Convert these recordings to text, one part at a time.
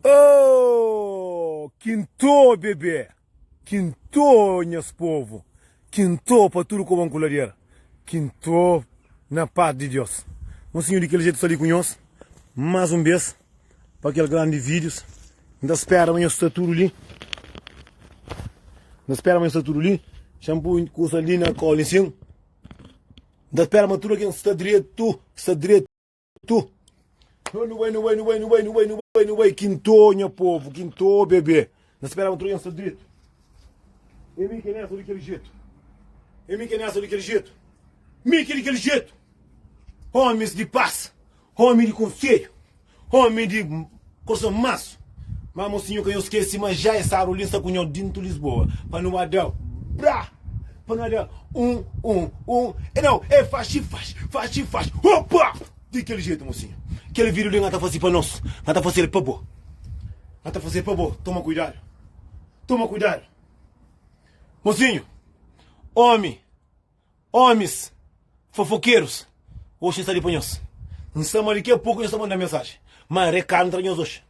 Oh, kinto bebê, kinto nhas povu, kinto pa tudu kobon ku ladera, kinto na paz di Deus. Mosinhu di kel jetu sta li ku nhos más un bês pa kel grandi vídius. N ta spera ma nhos sta tudu li. N ta spera ma nhos sta tudu li. Xa-m pui kusa li na kóli sin. N ta spera ma tudu algen sta dretu, sta dretu. Tu. No, nu bai, nu bai, nu bai, nu bai, nu bai, nu bai, nu bai. Quinto, nha povo, quinto, bebê. Na spera ma tudo sta direito. É mi que nessa daquele jeito. É mi que nessa daquele jeito. Mi que daquele jeito. Homens de paz, homem de conselho, homem de coração manso. Mas mocinho que eu esqueci, mas já é sábado ali está com o dinto Lisboa. Para não dar brá. Pa nu da um, um, um E nau, e faxi faxi, faxi faxi Opa! Di kel jetu mosinhu Kel vídiu li N ta fase pa nos N ta fase-l pa bo N ta fase-l pa bo Toma kuidadu Toma kuidadu Mosinhu Omi Omis Fofokerus Oxi N sta li pa nhos N sta ma diki a poku nhos ta manda mensaji Ma rekadu N tra nhos oxi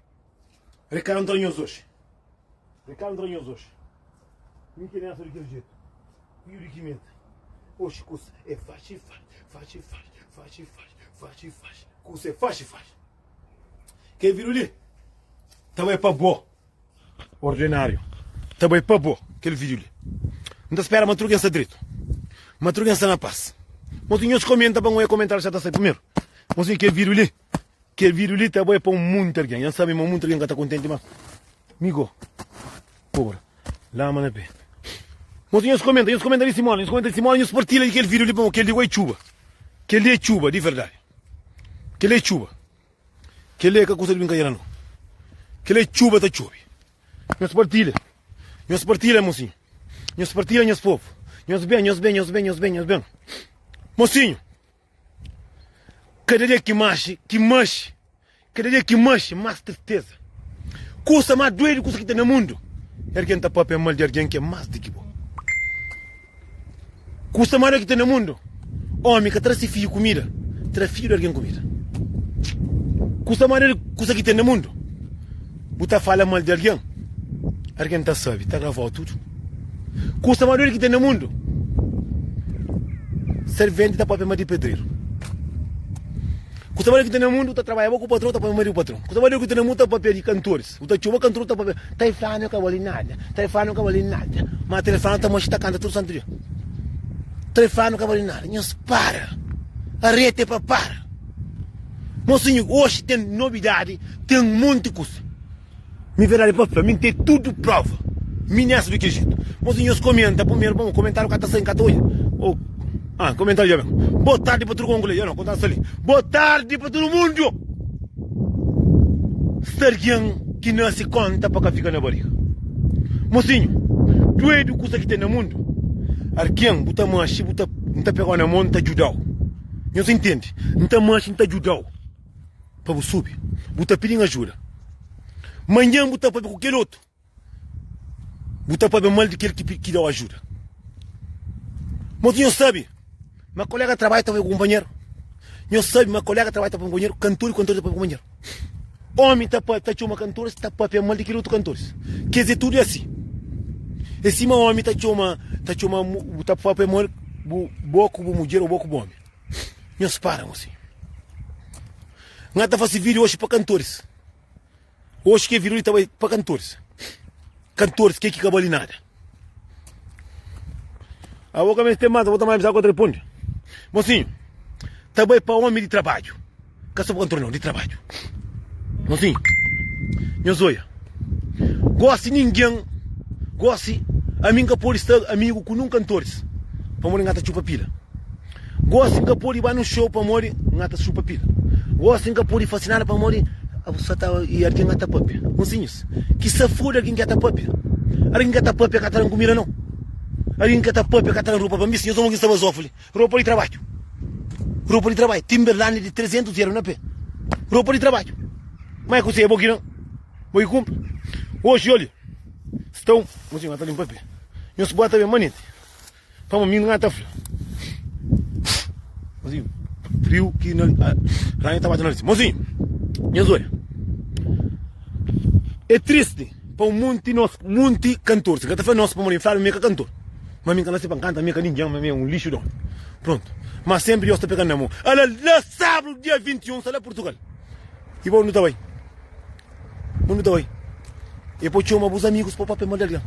Rekadu N tra nhos oxi Rekadu N tra nhos oxi Mi ki nessa di kel jetu Fio di kimenta Oxi kusa é faxi faxi Faxi faxi Faxi faxi Faxi faxi Kusa é faxi faxi Kel vídeo li Ta bai pa bo Ordinário Ta bai pa bo Kel vídeo li N ta spera ma tudu ken sta dretu Ma tudu ken sta na pas Mosi nhos komenta pa N oia komentáriu sa ta sai primeru Mosi kel vídeo li Kel vídeo li ta bai pa un munti algen Nha sabe ma munti algen ka ta kontenti ma Mi go Pobra Lama na pé Mosi nhos komenta Nhos komenta di Simona Nhos komenta di Simona Nhos partilha di kel vídeo li pamodi kel li go é txuba Kel li é txuba di verdadi Kel li é txuba Kel li é ka kusa di brinkadera no Kel li é txuba ta txobe Nhos partilha Nhos partilha mosinhu Nhos partilha nhos povu Nhos ben nhos ben nhos ben nhos ben nhos ben Mosinhu Kada dia ki manxi, ki manxi, kada dia ki manxi, más tristeza. Kusa más duedu, kusa ki ten na mundu, é algen ta papia mal di algen ki é más di ki bo. Kusa más duedu ki ten na mundu, omi ka tra si fidju kumida, tra fidju di algen kumida. Kusa más duedu, kusa ki ten na mundu, bu ta fala mal di algen, algen ta sabe, ta gravau tudu. Kusa más duedu ki ten na mundu, serventi ta papia mal di pedreru. Kusa más duedu ki ten na mundu, ta trabadja bo ku patron, ta papia mal di bu patron. Kusa más duedu ki ten na mundu, ta papia di kantoris. Bu ta txoma kantor, ta papia, ta e flanu ka bali nada, ta e flanu ka bali nada. Ma ta e flanu ta manxi ta kanta tudu santu dia. Ta e flanu ka bali nada. Nhos para! Areta é pa para! Mosinhu, oxi ten nobidadi, ten monti kusa. Mi verdadi pa fla, mi n ten tudu prova. Mi nessa di ki jetu. Mosinhu, nhos komenta primeru pamodi komentariu ka ta sai, n ka ta odja. Oh, ah, komentariu dja ben. Bo tardi pa tudu konkulei. Dja no, kontadu sta li. Bo tardi pa tudu mundu! Sta algen ki nase konta pa ka fika na bariga. Mosinhu, duedu kusa ki ten na mundu, algen bu ta manxi, bu ta, n ta pegau na mon, n ta djudau. Nhos intende? N ta manxi, N ta djuda-u pa bu subi. Bu ta pidi-m ajuda. Manhan bu ta pâpia ku kel otu. Bu ta pâpia mal di kel ki da-u ajuda. Mosi, nhos sabe ma koléga di trabadju ta pâpia ku kunpanheru? Nhos sabe ma koléga di trabadju ta pâpia ku kunpanheru? Kantor ku kantor ta pâpia ku kunpanheru. Ómi ta ta txoma kantoris, ta pâpia mal di kel otu kantoris. Kes é tudu é asi. É sima ómi ta txoma, ta txoma, bu ta pâpia mal bu bo ku bu mudjer ô bo ku bu ómi. Nhos para mosinhu. N ta fase vídiu oxi pa kantoris. Oxi ke vídiu li ta bai pa kantoris. Kantoris ke ki ka bali nada. Abo ka meste mata, bo ta manda bisa kontra ponde. Mosinhu, ta bai pa omi di trabadju. Ka so pa kantor nau, di trabadju. Mosinhu, nhos oia. Gosi ningen, gosi ami nka pode sta amigu ku nun kantoris pamodi nga ta txupa pila. Gosi nka pode ba nun show pamodi nga ta txupa pila. Gosi nka pode fase nada pamodi sa ta i algen nga ta papia. Mosinhus, ki sa foda algen ki ta papia. Algen ki ta papia ka ta dan kumida nau. Algen ki ta papia ka ta dan ropa pa mi. Nhos omi ki sta bazofu li. Ropa di trabadju Ropa di trabadju Timberland di 300 eru na pé Ropa di trabadju Ma é kuse é bo ki dan Bo ki kunpra Oxi oli Sta un Mosinhu ka ta limpa pé Nhos bota ben manenti Pamo mi N ta fla Mosinhu Friu ki na Ranha ta bate na Mosinhu Nhos odja. É tristi pa un munti nos, munti kantoris, N ka ta fla nos pamodi N fladu mi é ka kantor, ma mi N ka nase pa N kanta, mi é ka ningen, ma mi é un lixu di omi. Prontu. Ma senpri Deus ta pega-m na mon. Ala la sabru dia 21 sta la Purtugal. I bo nu ta bai. Bo nu ta bai. E po txoma bus amigus pa papia mal di algen.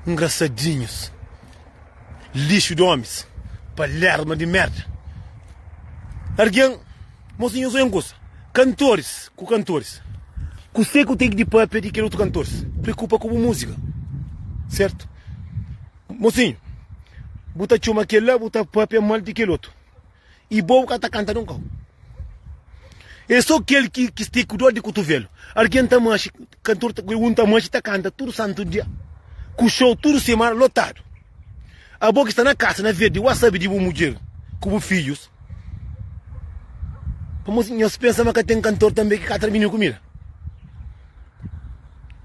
Ngrasadinhus. Lixu di omis. Palerma di merda. Argen, mosinhus oia un kusa. Kantoris ku kantoris. Kuse ku ten di papia di kel otu kantoris? Preokupa ku bu musika. Sertu? Mosinhu, bu ta txoma kel-la, bu ta papia mal di kel otu. I bo bu ka ta kanta nunka. É sô kel ki ki sta ku dor di kutuvelu. Algen ta manxe, kantor ta, un ta manxe ta kanta tudu santu dia, ku xou tudu semana lotadu. Abo ki sta na kasa na vez di wa sabe di bu mudjer ku bu fidjus. Pamodi nhos pensa ma ka ten kantor tanbe ki ka tra mininu kumida?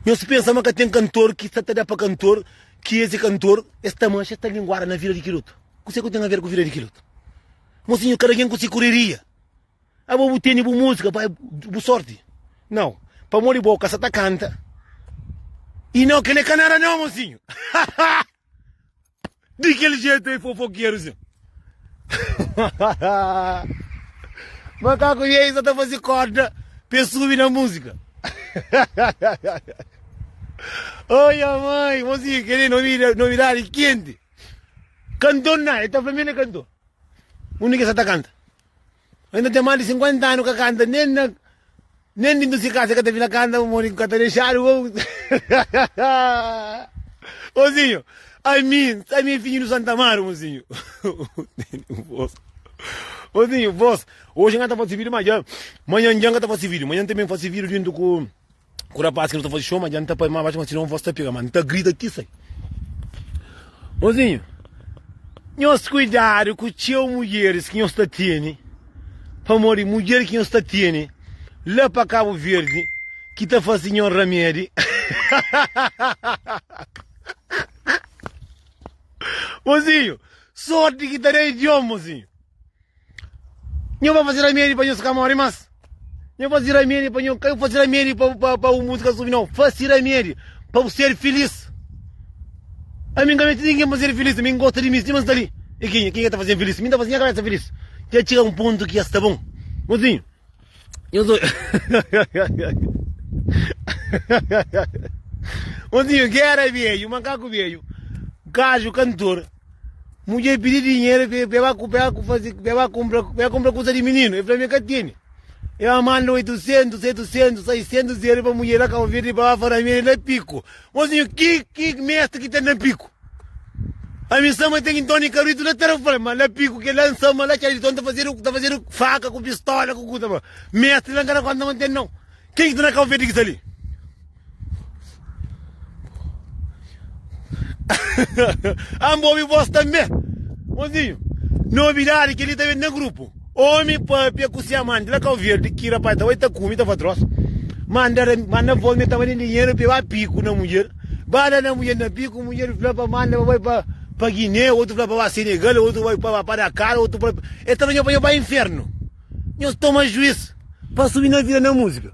Nhos pensa ma ka ten kantor ki sta ta da pa kantor ki es é kantor, es ta manxe, es ta linguara na vida di kel otu? Kuse ku ten aver ku vida di kel otu? Mosinhu, kada ken ku si kureria. Abo bu tene bu musika, bai bu sorti. Nau, pamodi bo ka sa ta kanta. I nau, kel é ka nada nau, mosinhu. Di kel jetu ei fofokeru sin. Makaku ei sa ta fasi korda pa e subi na musika. Oi, a mãe, mosinhu, kel é novidadi kenti. Kantor na, el ta fla mi el é kantor. Undi ki el sa ta kanta? Ainda ten más di 50 anu ka kanta nen na nen dintu si kasa ka ta fila kanta pamodi ka ta dexadu. Mozinho, ami, ami é fidju di Santa Amaro, mozinho. Mozinho, vós, hoje N ka ta fase vídeo, mas dja, manhã dja N ka ta fase vídeo, manhã N ta ben fase vídeo djuntu ku Ku rapaz ki nu ta faze show ma dja N ta pai ma baxu ma sinon voz ta pega ma N ta grita ti sai. Mozinho, nhos kuidadu ku txeu mudjeris ki nhos ta tene, pamodi mudjer ki nhos ta tene la pa Kabu Verdi ki ta fase nhos ramedi. Mozinho, sorti ki ta da idioma, mozinho. Nho ba faze ramedi pa nhos ka more mas. Nho faze ramedi pa nho ka faze ramedi pa pa pa bu música subi não. Faze ramedi pa bu ser feliz. Ami nka meste ninguém pa ser feliz. Mi gosta di mi sima nsta li. E kenha? Kenha ta faze-m feliz? Mi ta faze nha kabesa feliz. Dja txiga un pontu ki ya sta bon. Mozinho, nhos oi. Mozinho, gera bedju, makaku bedju, gaju kantor. Mudjer pidi dinheru pa e ba pa ba kunpra pa kunpra kusa di mininu, e fla mi ka tene. E ba manda 800, 700, 600 euro pa mudjer la Kabu Verdi pa ba fala mi na piku. Mozinhu ki ki mestri ki ten na piku? Ami sama ten Ntoni Karuitu la Tarafal, ma la piku ke la nsama la Txaliton ta fazedu ta fazedu faka ku pistola ku kusa ma mestri la nka da konta ma ten nau. Ken ki ta na Kabu Verdi ki sta li? Anbo obi vos tanbe. Mozinho, novidadi kel-li ta ben na grupu. Omi papia ku si amanti la Kau Verdi, ki rapaz ta bai ta kume, ta fa tros. Manda, manda vos ma el ta ba den dinheru pa el ba piku na mudjer. Ba da na mudjer na piku, mudjer fla pa manda pa bai pa pa Guiné, otu fla pa ba Senegal, otu bai pa pa Dakar, otu fla. El ta fla nho pa nho ba infernu. Nhos toma juiz pa subi na vida na música.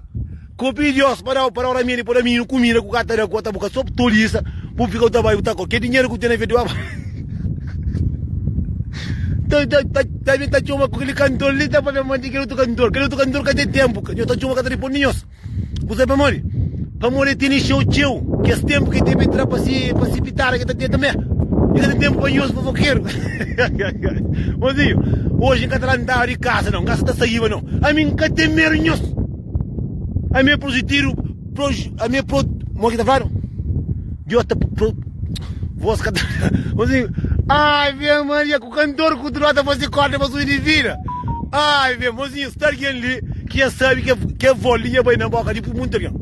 Ko pidi Dios pa dau pa dau ramedi pa da mininu kumida ku ka ta da ku ta buka so tolisa bu fika bu ta bai bu ta ko ke dinheru ku ten na vida ta ta ta ta ta ta txoma ku kili kantor li ta papia ma di kel otu kantor kel otu kantor ka ten tempu nhos ta txoma ka ta ripondi nhos. Bu sabe pamodi? Pamodi el tene xeu txeu. Kes tenpu ki el ten pa el tra pa si pa si pitada ki el ta ten tanbe. El ka ten tenpu pa nhos fofokeru. Mozinhu, oji N ka ta lantaba di kasa nau, N ka sa ta saíba nau. Ami N ka ten medu di nhos. Ami é prositidu, pro, ami é pro, mo ki ta fladu? Dios ta pro, vos ka ta, mozinhu, Ave Maria, ku kantor ku tudu ta fase korda pa subi di vida. Ave, mozinhu, sta algen li. Ki es sabe ke vó li dja bai na boka di muntu algen.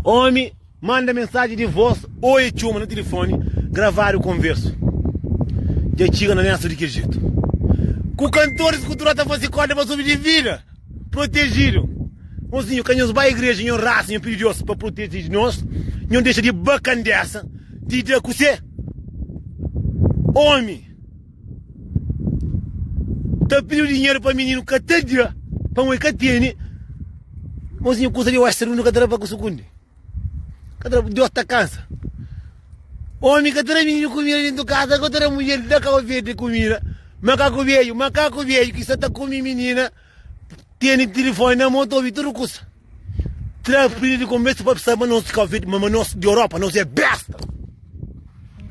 Omi manda mensaji di vós ô e txoma na tilifoni gravadu konversu dja txiga na nessa di kel jetu. Ku kantoris ku tudu ta fase korda pa subi di vida protejidu. Mozinhu ka nhos bai igreja nho rasa nho pidi Dios pa proteji nos nho dexa di bakandesa di da kuse omi. Ta pidi dinheru pa mininu ka ta da, pamodi ka tene. Mozinhu kusa di oeste nu ka ta da pa sukundi. Ka ta da, Deus ta kansa. Omi ka ta da mininu kumida dentu kasa, ka ta da mudjer da Kau Verdi kumida. Makaku bedju, makaku bedju ki sa ta kume minina, tene tilifoni na mon ta obi tudu kusa. Tra prindi di konbersu pa psa ma nos di Kau Verdi, ma nos di Europa, nos é besta.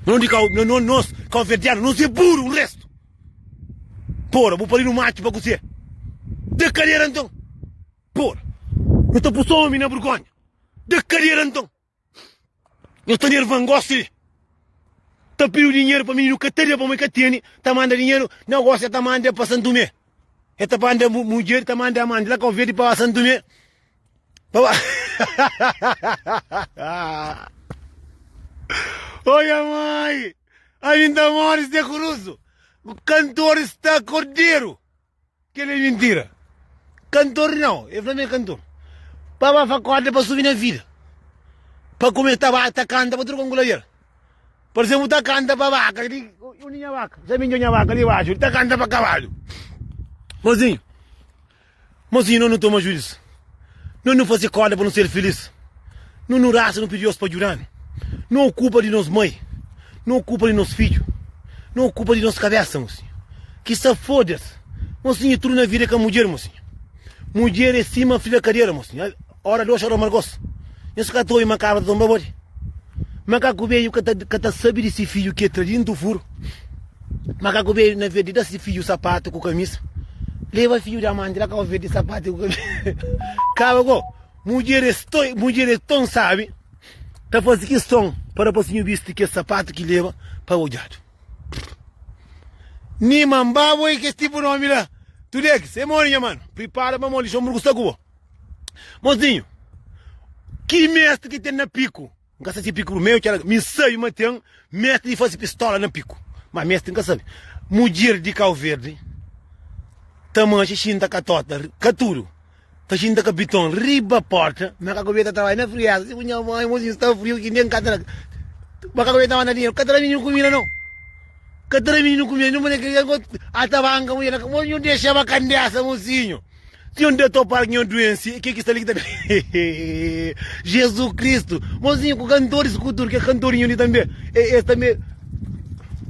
Nos di Kau, nos kauverdianu, nos é buru, un restu. Pora, bu paridu matxu pa kuse? Da kadera nton! Pora, nu ta pus omi na burgonha. Da kadera nton! Nhos ta nerva-m gosi li. Ta pidu dinheru pa mininu ka ta da pamodi ka tene, ta manda dinheru na gosi el ta manda pa Santumé. El ta manda mudjer, ta manda amanti la Kau Verdi pa Santumé. Pa ba Oia mai! Ami N ta móre se kurusu. Kantor sta korderu. Kel é mintira. Kantor nau, el fla ma é kantor. Pa bafa korda pa subi na vida. Pa kume ta ba ta kanta pa tudu kongulader. Por exemplu, ta kanta pa baka li, undi nha baka? Dja mi nha baka li baxu, ta kanta pa kabalu. Mozinhu, mozinhu, no nu toma juiz. No nu fase korda pa nu ser filis. No nu rasa nu pidi Deus pa djuda-nu. No ocupa di nos mai, no ocupa di nos fidju, no ocupa di nos kabesa, mosinhu. Ki sa foda-s. Mosinhu, tudu na vida é ka mudjer, mosinhu. Mudjer é sima fila kadera, mosinhu. Ora doxi, ora margos. Nhos ka ta obi ma kabra ta tonba bodi? Makaku bedju ka ta, ka ta sabe di si fidju ki e tra dintu furu. Makaku bedju na vez di da si fidju sapatu ku kamisa, leba fidju di amanti la Kau Verdi sapatu ku kamisa. Kaba go. Mudjer es toi, mudjer es ton sabi ta faze kiston pa rapasinhu bisti kes sapatu ki leba pa odjadu. Ni manba bo e kes tipu nomi la. Tudex, e mori nha manu. Pripara pa moli Luxemburgo sta ku bo. Mozinhu, ki mestri ki ten na piku? N ka sa si piku prumeru ki era. Mi sabi ma ten mestri di fasi pistola na piku. Ma mestri N ka sabi. Mudjer di Kau Verdi ta manxe xinta katota, ka tudu. Ta xinta kapiton riba porta, ma ka kubeta ta bai na frieza. Si ku nha mãe, mozinhu sta friu ki nen ka ta Ma ka kubeta ta manda dinheru, ka ta da mininu kumida nau. Ka ta da mininu kumida, nhu mane kria atabanka mudjer na ka. Nhu dexa ba kandesa mozinhu. Si nhu da topar ki nhu duensi, ke ki sta li ki ta Jesus Cristo. Mozinhu ku kantoris ku tudu, ke kantorinhu li tambe, es tambe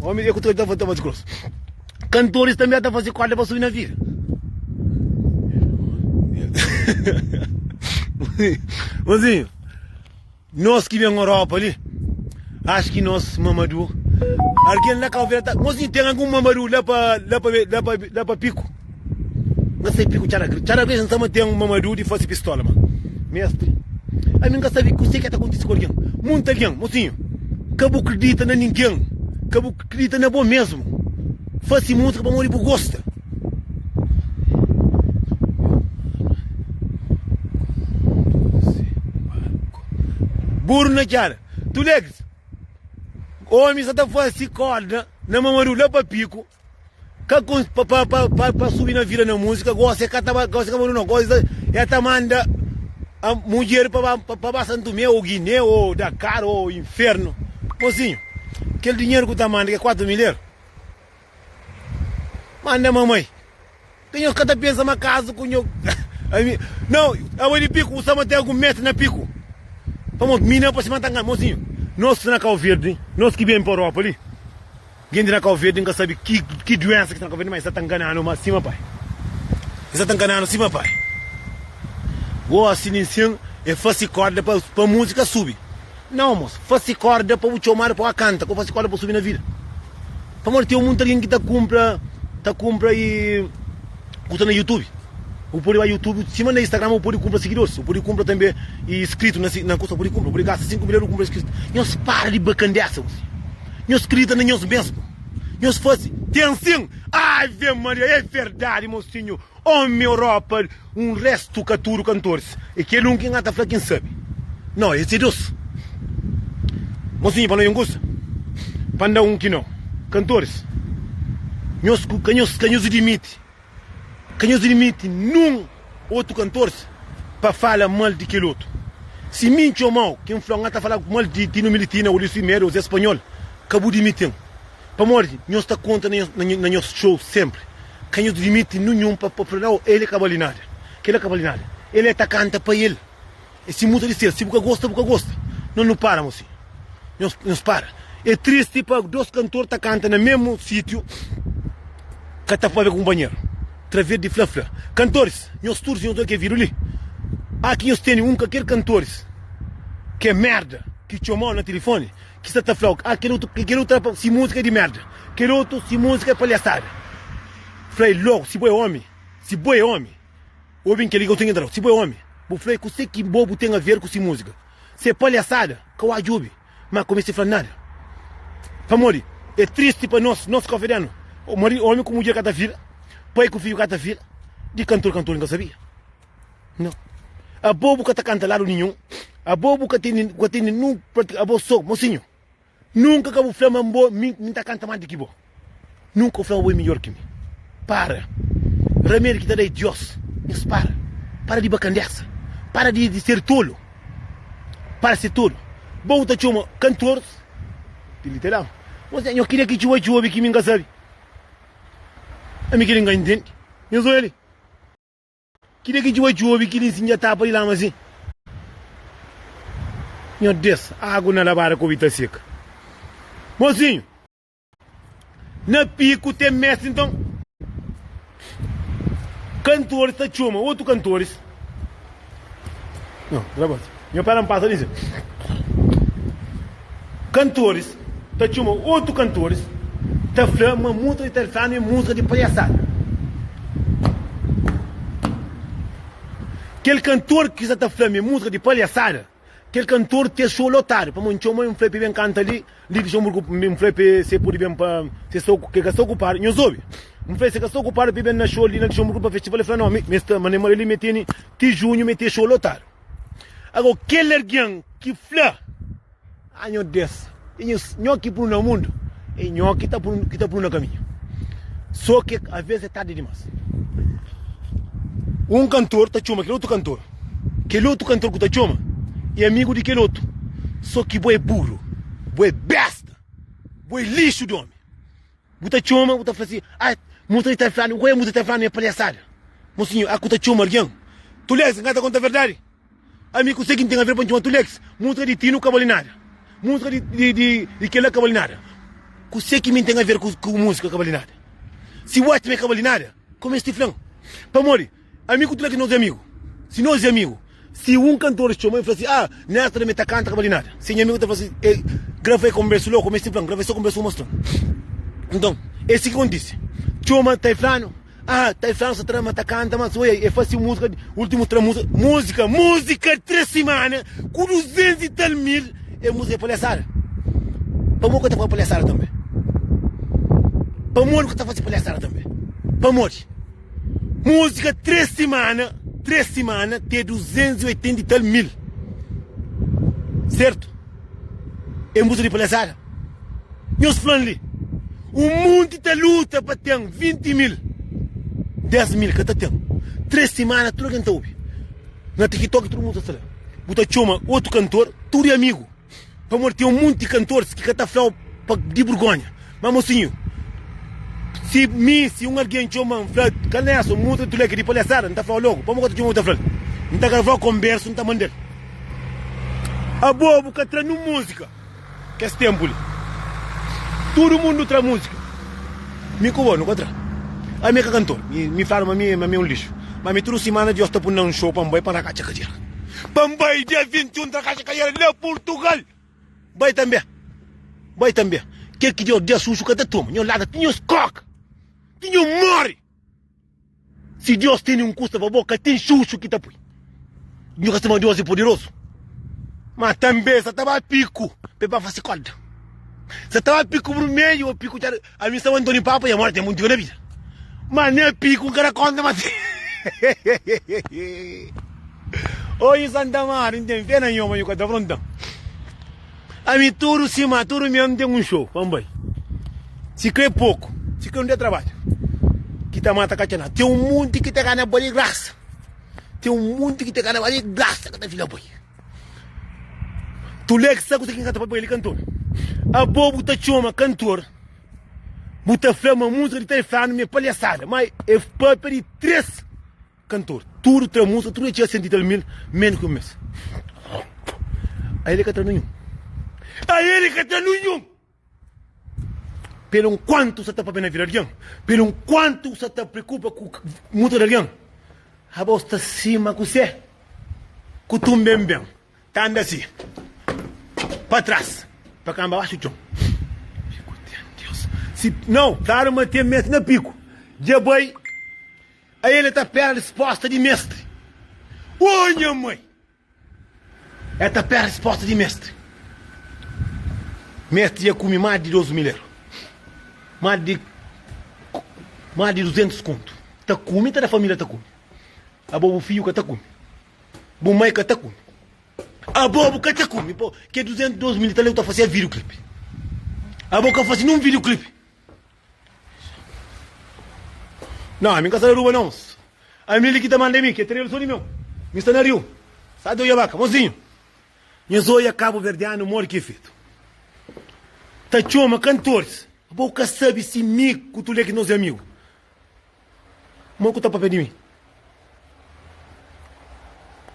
Omi e ku ta fasi krosu. Kantoris tanbe ta fase korda pa subi na vida. Mozinho, nos ki ben Europa li, acho ki nos Mamadu, algen la Cabo Verde ta, mozinho ten algun Mamadu la pa la pa la pa la pa Pico? N ka sabe Pico Txada Grande, Txada Grande N sa ma ten un Mamadu di fase pistola ma mestri, ami N ka sabe kuse ki ta kontise ku algen, munta algen, mozinho, ka bu kridita na ningen, ka bu. Kridita na bo mesmu. Fasi musika pamodi bu gosta. Buru na txada. Tulex, omi sa ta fasi korda na Mamadu la pa piku ka pa pa pa pa pa subi na vida na musika gosi e ka ta gosi ka no gosi e ta manda mudjer pa ba pa ba Santumé ou Guiné ou Dakar ou inferno. Mosinhu. Kel dinheru ku ta manda ke 4 mil eru manda mamai ke nhos ka ta pensa ma kazu ku nho ami não abo di piku usa ma ten algun mestre na piku pamodi mi na pa sima ta ngana mosinhu nos na Cabo Verde nos ki ben pa Europa li Gente na Cabo Verde nka sabe ki ki doença ki sta na Cabo Verde mas sa ta ngananu ma sima pai sa ta ngananu sima pai gosi nin sin e fasi corda pa pa música subi não moço fasi corda pa bu txomadu pa ba canta ko fasi corda pa subi na vida pamodi tem munta alguém ki ta cumpra ta cumpra e kusa na youtube bu pode ba youtube sima na instagram bu pode cumpra seguidores bu pode cumpra tambe e inscrito na na kusa bu pode cumpra bu pode gasta 5 mil euro cumpra inscrito nhos para di bacandesa moço. Nhos kridita na nhos mesmu. Nhos fase ten sin. Ave Maria é verdadi mosinhu. Omi Europa un restu ka tudu kantoris. É kel un ki N ta fla ki N sabe. No es é dos. Mosinhu pa no un kusa. Pa N da un ki no. Kantoris nhos ka nhos ka nhos dimiti. Ka nhos limiti nun otu kantoris pa fala mal di kel otu. Si mi N txoma-u, ki N fla-u N ka ta fala mal di Tino Militina ô Luis Fimedo ô Zé Spanhol, ka bu dimiti-m. Pamodi nhos ta konta na nhos show sénpri. Ka nhos limiti ninhun pa fla, Nau, el ka bali nada, kel-la ka bali nada. El é ta kanta pa el. É si muta di ser. Si bu ka gosta, bu ka gosta. Nos nu para, mosinhu. Nhos, nhos para. É tristi pa dos kantor ta kanta na mesmu sitiu, ka ta pabia ku kunpanheru. Traves di fla fla. Kantoris, nhos tudu si nhos odja kel vídiu li, aki nhos tene un ka kel kantoris ki é merda ki txomau na tilifoni ki sta ta flau, ah kel otu, kel otu ta si múzika é di merda, kel otu si múzika é palhaçada. Fla el logu, si bo é omi, si bo é omi. Obi-m kel-li ki eu ten ki tra-u. Si bo é ómi, bu fla-i kuse ki bo bu ten aver ku si múzika. Se é palhasada, ka oa djobe, má ka meste fla nada. Pamodi é tristi pa nos, nos kofedianu, mari, ómi ku mudjer ka ta fila, pai ku fidju ka ta fila, di kantor kantor N ka sabia. Nau. Abo bu ka ta kanta ladu ninhun, abo bu ka tene, bu ka tene nun, abo so, mosinhu. Nunka ka bu fla ma bo mi mi ta kanta más di ki bo. Nunka bu fla ma bo é midjór ki mi. Para! Ramedi ki ta da é Diós. Nhos para! Para di bakandésa. Para di di ser tolu. Para ser tolu. Bo bu ta txoma kantoris di li ta da. Bo nho kria ki txuba txobe ki mi N ka sabe. Ami keli N ka intende. Nhos oja li. Kile ki djuba djobe kili nsin dja tapa di lama si. Nho des, agu na labada kobi ta seka. Mosinhu, na piku ten mestri nton. Kantoris ta txoma otu kantoris. Nho, rabati. Nho pera N pasa li si. Kantoris ta txoma otu kantoris ta fla ma múzika di Tarfano é múzika di palhasada. Kel kantor ki sa ta fla ma é múzika di palhasada, kel kantor ten show lotadu. Pamodi N txoma-l N fla-l pa el ben kanta li, li Luxemburgu, N fla-l pa se pode ben pa, se sta, ke ka sta okupadu. Nhos obi? N fla-l se ka sta okupadu pa el ben na show li na Luxemburgu pa festival. El fla no, mi sta, ma li mi tene ti junhu mi ten show lotadu. Agora kel algen ki fla. Ah nho Des, e nho, nho ki punu na mundu, e nho ki ta punu, ki ta punu na kaminhu. So ki a ves é tardi dimas. Un kantor ta txoma kel otu kantor, kel otu kantor ku ta txoma é amigu di kel otu. So ki bo é buru, bo é besta, bo é lixu di omi. Bu ta txoma, bu ta fla si, ah, musa di ta flanu, oi musa ta flanu é palhaçada. Mosinhu, ah ku ta txoma algen. Tulex, N ka ta konta verdadi. Ami kuse ki N ten aver pa N txoma Tulex? Múzika di Tino ka bali nada. Múzika di, di, di, di kel-la ka bali nada. Kuse ki mi N ten aver ku, ku múzika ka bali nada? Si bu atxa ma e ka bali nada, kome es ti fla-m? Pamodi, ami ku Tulex nos é amigu. Si nos é amigu, si un kantor txoma i fla si, ah, Nesta da mi ta kanta ka bali nada. Si nha amigu ta fla si, e grava e konbersu loku, kome es ti fla-m? Grava e so konbersu mostra-m. Nton, é si ki kontise. Txoma ta e fla-nu. Ah, ta fla sa tra ta canta mas oi, e fasi música, último tra música, música, música 3 semana ku 200 e tal mil, é música é palhaçada. Pamodi que ta fasi palhaçada também? Pamodi que ta fasi palhaçada também? Pamodi? Música 3 semana, 3 semana tem 280 e tal mil. Certo? É música de palhaçada. Nhos fla-m li, un munti ta luta pa ten 20 mil, 10 mil ka ta ten. 3 simana tudu algen ta obi. Na TikTok tudu mundu ta sta la. Bu ta txoma otu kantor, tudu é amigu. Pamodi ten un munti kantoris ki ka ta fla-u pa di burgonha. Ma mosinhu, si mi, si un algen txoma-m fla, Kalneso, muda tuleki di palhasada, N ta fla-u logu, pamodi ka ta txoma-m bu ta fla-l. N ta grava-u konbersu, N ta manda-l. Abo bu ka tra nun múzika. Kes tenpu li tudu mundu tra muzika mi ku bo nu ka tra ami é ka kantor mi fladu ma mi ma mi é un lixu ma mi tudu simana Dios ta pun na un show pa N bai pa N rakatxa kadera pa N bai dia 21 ta rakatxa kadera na Purtugal bai tanbe bai tanbe kel ki Dios da xuxu ka ta toma nho larga ti nhos koka ti nho more. Si Deus tene un kusa pa bo, ka ten xuxu ki ta pui. Nhu ka sima Deus é poderosu. Ma tanbe sa ta ba piku pa e ba fasi korda. Sa ta ba piku burmeju o piku txadu. Ami sama Antoni Papa nha morti é munti na vida. Ma ne piku N ka da konta ma si. Oi Santa Mari N ten fe na nho ma nhu ka ta fronta-m. Ami tudu sima tudu mi N ten un xou pa N bai. Si kre poku, si kre un dia trabadju ki ta mata ka txena. Ten un munti ki ta gana bai di grasa. Ten un munti ki ta gana bai di grasa ka ta fila bai. Tulex sa kusa ki N ka ta bai bai li kantor. Abo bu ta txoma kantor, bu ta fla ma musika di tal flanu mi é palhasada, ma e papia di 3. Kantor tudu tra múzika tudu e txega 100 i tal mil menus ki un mes. Ael e ka tra ninhun. Ael e ka tra ninhun! Pelo nkuantu sa ta papia na vida di algen, pelo nkuantu sa ta preokupa ku múzika di algen, abo sta sima ku se ku tumben ben. Ta anda si pa tras pa kanba baxu txon. Piku ten Deus. Si nau, klaru ma ten mestri na piku. Dja bai, ael e ta pera risposta di mestri. Oh nha mai! E ta pera risposta di mestri. Mestri dja kume más di 2000 eru. Más di más di 200 kontu. Ta kume, ta da familia ta kume. Abo bu fidju ka ta kume. Bu mai ka ta kume. Abo bu ka ta kume. Po, ke 202 mil ta leu ta fase video clip. Abo ka fase num video clip. Não, ami ka sta na Aruba não. Ami li ki ta manda mi, ke terreno só di meu. Mi sta na Rio. Sa de oia mozinho. Nhas oia cabo verdiano modi ki é fetu. Ta txoma cantores. Abo ka sabe si mi ku Tulek nos é amigo. Modi ku ta papia di mi?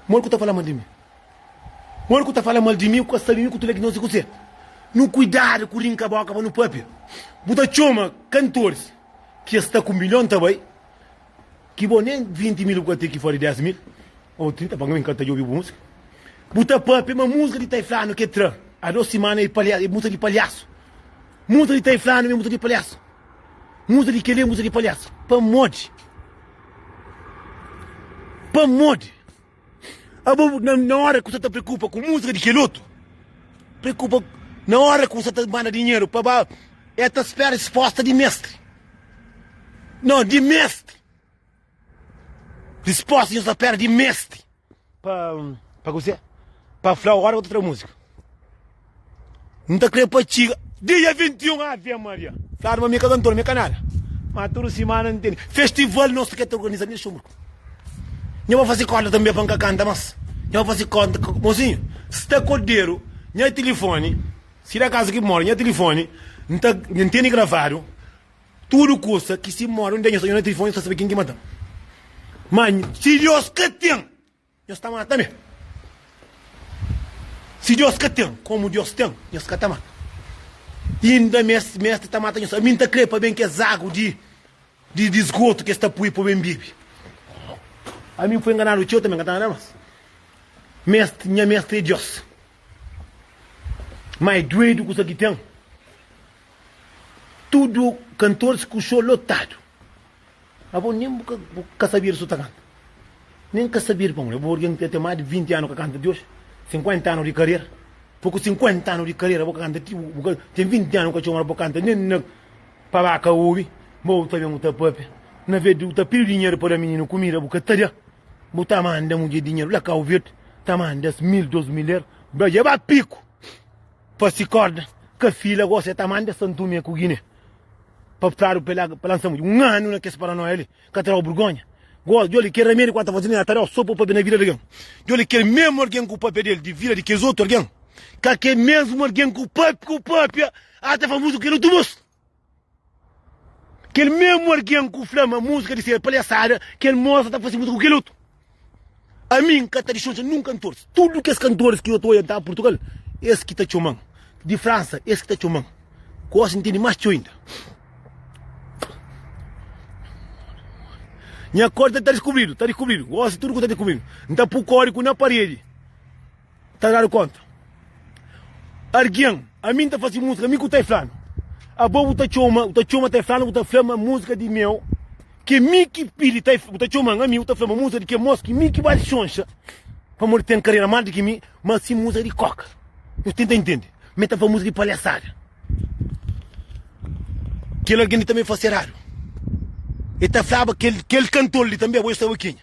Modi ku ta fala mal di mi? Modi ku ta fala mal di mi ku ka sabi mi ku tudu ki nos i kuse? Nu kuidadu ku rinka boka pa nu papia. Bu ta txoma kantoris ki es sta ku milhon ta bai, ki bo nen 20 mil bu ka ten ki fora di 10 mil ou 30 pa mi ka ta djobi bu musika. Bu ta papia ma musika di Taiflanu ke tra a 2 simana e palha, e musika di palhasu. Musika di Taiflanu e musika di palhasu. Muza di keli é muza di palhasu. Pamodi? Pamodi? Abo na, na hora ku sa ta preocupa ku música di kel otu, preocupa na hora ku sa ta manda dinheiro pa ba, é ta spera resposta di mestre. Não, di mestre. Resposta nhos ta spera di mestre. Pa pa kuzê? Pa fla ora ku ta tra múzika. N ta kre pa txiga dia 21 Ave Maria. Fladu ma mi ka kantor, mi ka nada. Ma tudu simana N tene festival nos ki ta organiza mi Luxemburgo. Nha ba fase konta tanbe pa N ka kanta mas. Nha ba fase konta, mozinhu, sta koderu nha tilifoni, si da kazu ki mori nha tilifoni, N ta N tene gravadu tudu kusa ki si mori un dia nha sta nha tilifoni, nha sta sabe ken ki matan. Ma si Deus ka ten, nhos ta mata me. Si Deus ka ten, komu Deus ten, nhos ka ta mata. Inda mes mestre ta mata nhos. Ami N ta kre pa ben kes agu di di di sgotu ki es ta pui pa ben bibi. Ami N foi nganadu txeu tanbe, N ka ta ngana mas. Mestre, nha mestre é Deus. Ma é duedu kusa ki ten. Tudu kantoris ku xou lotadu. Abo nen bu ka bu ka sabia di su ta kanta. Nen ka sabia di pamodi. Abo algen ki ten mas di 20 anu ka kanta di oji, 50 anu di karera. Po ku 50 anu di karera bo ka kanta ti bu ka ten 20 anu ka txoma bo kanta nen na pa ba ka obi, ma bu ta ben bu ta papia. Na vez di bu ta pidi dinheru pa da mininu kumida bu ka ta da. Bu ta manda mudjer dinheru la Kau Verdi, ta manda-s mil, 2000 eru, ba dja ba piku pa si korda ka fila gosi e ta manda Santume ku Guiné. Pa fladu pa el pa lansa mudjer. Un anu na kes paranoia li ka ta dau burgonha. Gosi, djoli kel ramedi ku el ta faze li ta dau so pa papia na vida di algen. Djoli kel mesmu algen ku papia del di vida di kes otu algen, ka kel mesmu algen ku papia ku papia a ta fla musika ku kel otu mos. Kel mesmu algen ku fla ma musika di ser palhasada, kel mos ta fase musika ku kel otu. Ami N ka ta dixonxa nun kantoris. Tudu kes kantoris ki yo ta oja ta Purtugal, es ki ta txoman. Di Fransa, es ki ta txoman. Gosi N tene más txeu inda. Nha kódigu ta diskubridu, ta diskubridu. Gosi tudu ku ta diskubridu. N ta pui kódigu na paredi. Ta dadu konta. Argen, ami N ta fase múzika, mi ku ta flanu. Abo bu ta txoma, bu ta txoma ta flanu, bu ta fla ma múzika di meu, ke mi ki pidi, ta, bu ta txoman ami, bu ta fla ma múzika di ke mos ki mi ki ba lixonxa, pamodi ten karera más di ki mi, ma si múzika di koka. Nhos tenta intende. Mi ta fla múzika di palhasada. Kel algen li tanbe fase eradu. E ta flaba kel, kel kantor li tanbe, abo nhos sabe kenha.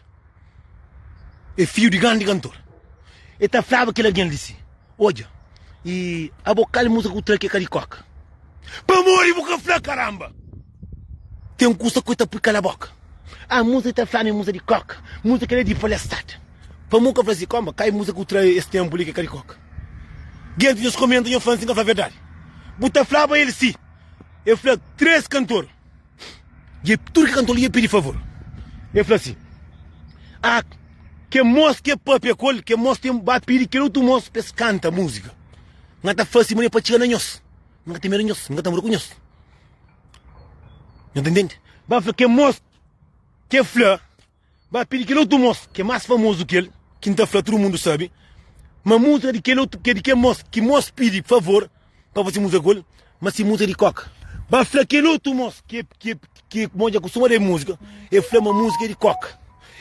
É fidju di grandi kantor. E ta flaba kel algen li si, Odja, i abo kal múzika ku tra ki é ka di koka? Pamodi bu ka fla karamba? Ten kusa ku e ta pui kala boka. Ah, múzika ta fla mi múzika di koka, múzika li é di palhasada. Pamodi bu ka fla si, Konba, kai múzika ku tra es tenpu li ki é ka di koka? Gentis nhos komenta nhos fla si N ka fla verdadi. Bu ta flaba el si. E fla 3 kantor. Dja tudu ki kantor li dja pidi favor. El fla si. Ah, ke mos ke papia ku el, ke mos ten ba pidi kel otu mos pa es kanta múzika. N ka ta fase manera pa txiga na nhos. N ka ten medu di nhos, N ka ta muda ku nhos. Nhos ta ntende? Ba fla ke mos ke fla. Ba pidi kel otu mos ki é más famozu ki el, ki N ta fla tudu mundu sabe, ma múzika di kel otu, di kel mos ki mos pidi favor pa fase múzika ku el, ma si múzika di koka. Ba fla kel otu mos ki ki ki mo dja kustuma da múzika, el fla ma múzika é di koka.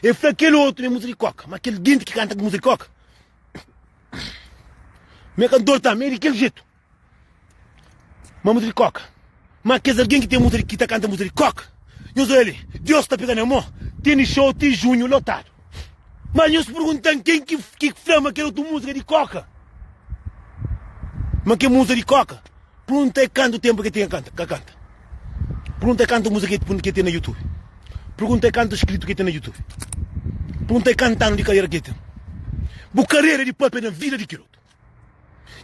El fla kel otu ma é múzika di koka, ma kel genti ki kanta múzika di koka, ma é kantor tanbe, é di kel jetu. Ma múzika di koka. Ma kes algen ki ten múzika di, ki ta kanta múzika di koka, nhos odja li, Deus ta pega na mô, tene xou ti junhu lotadu. Ma nhos pergunta-m ken ki, ki fla ma kel otu múzika di koka. Ma kel múzika di koka, pergunta e kantu tenpu ke ten kanta, ka kanta. Pergunta e kantu múzika ke, ke ten na YouTube. Pergunta e kantu skritu ke ten na YouTube. Pergunta e kantu anu di karera ke ten. Bu karera di papia na vida di kel otu.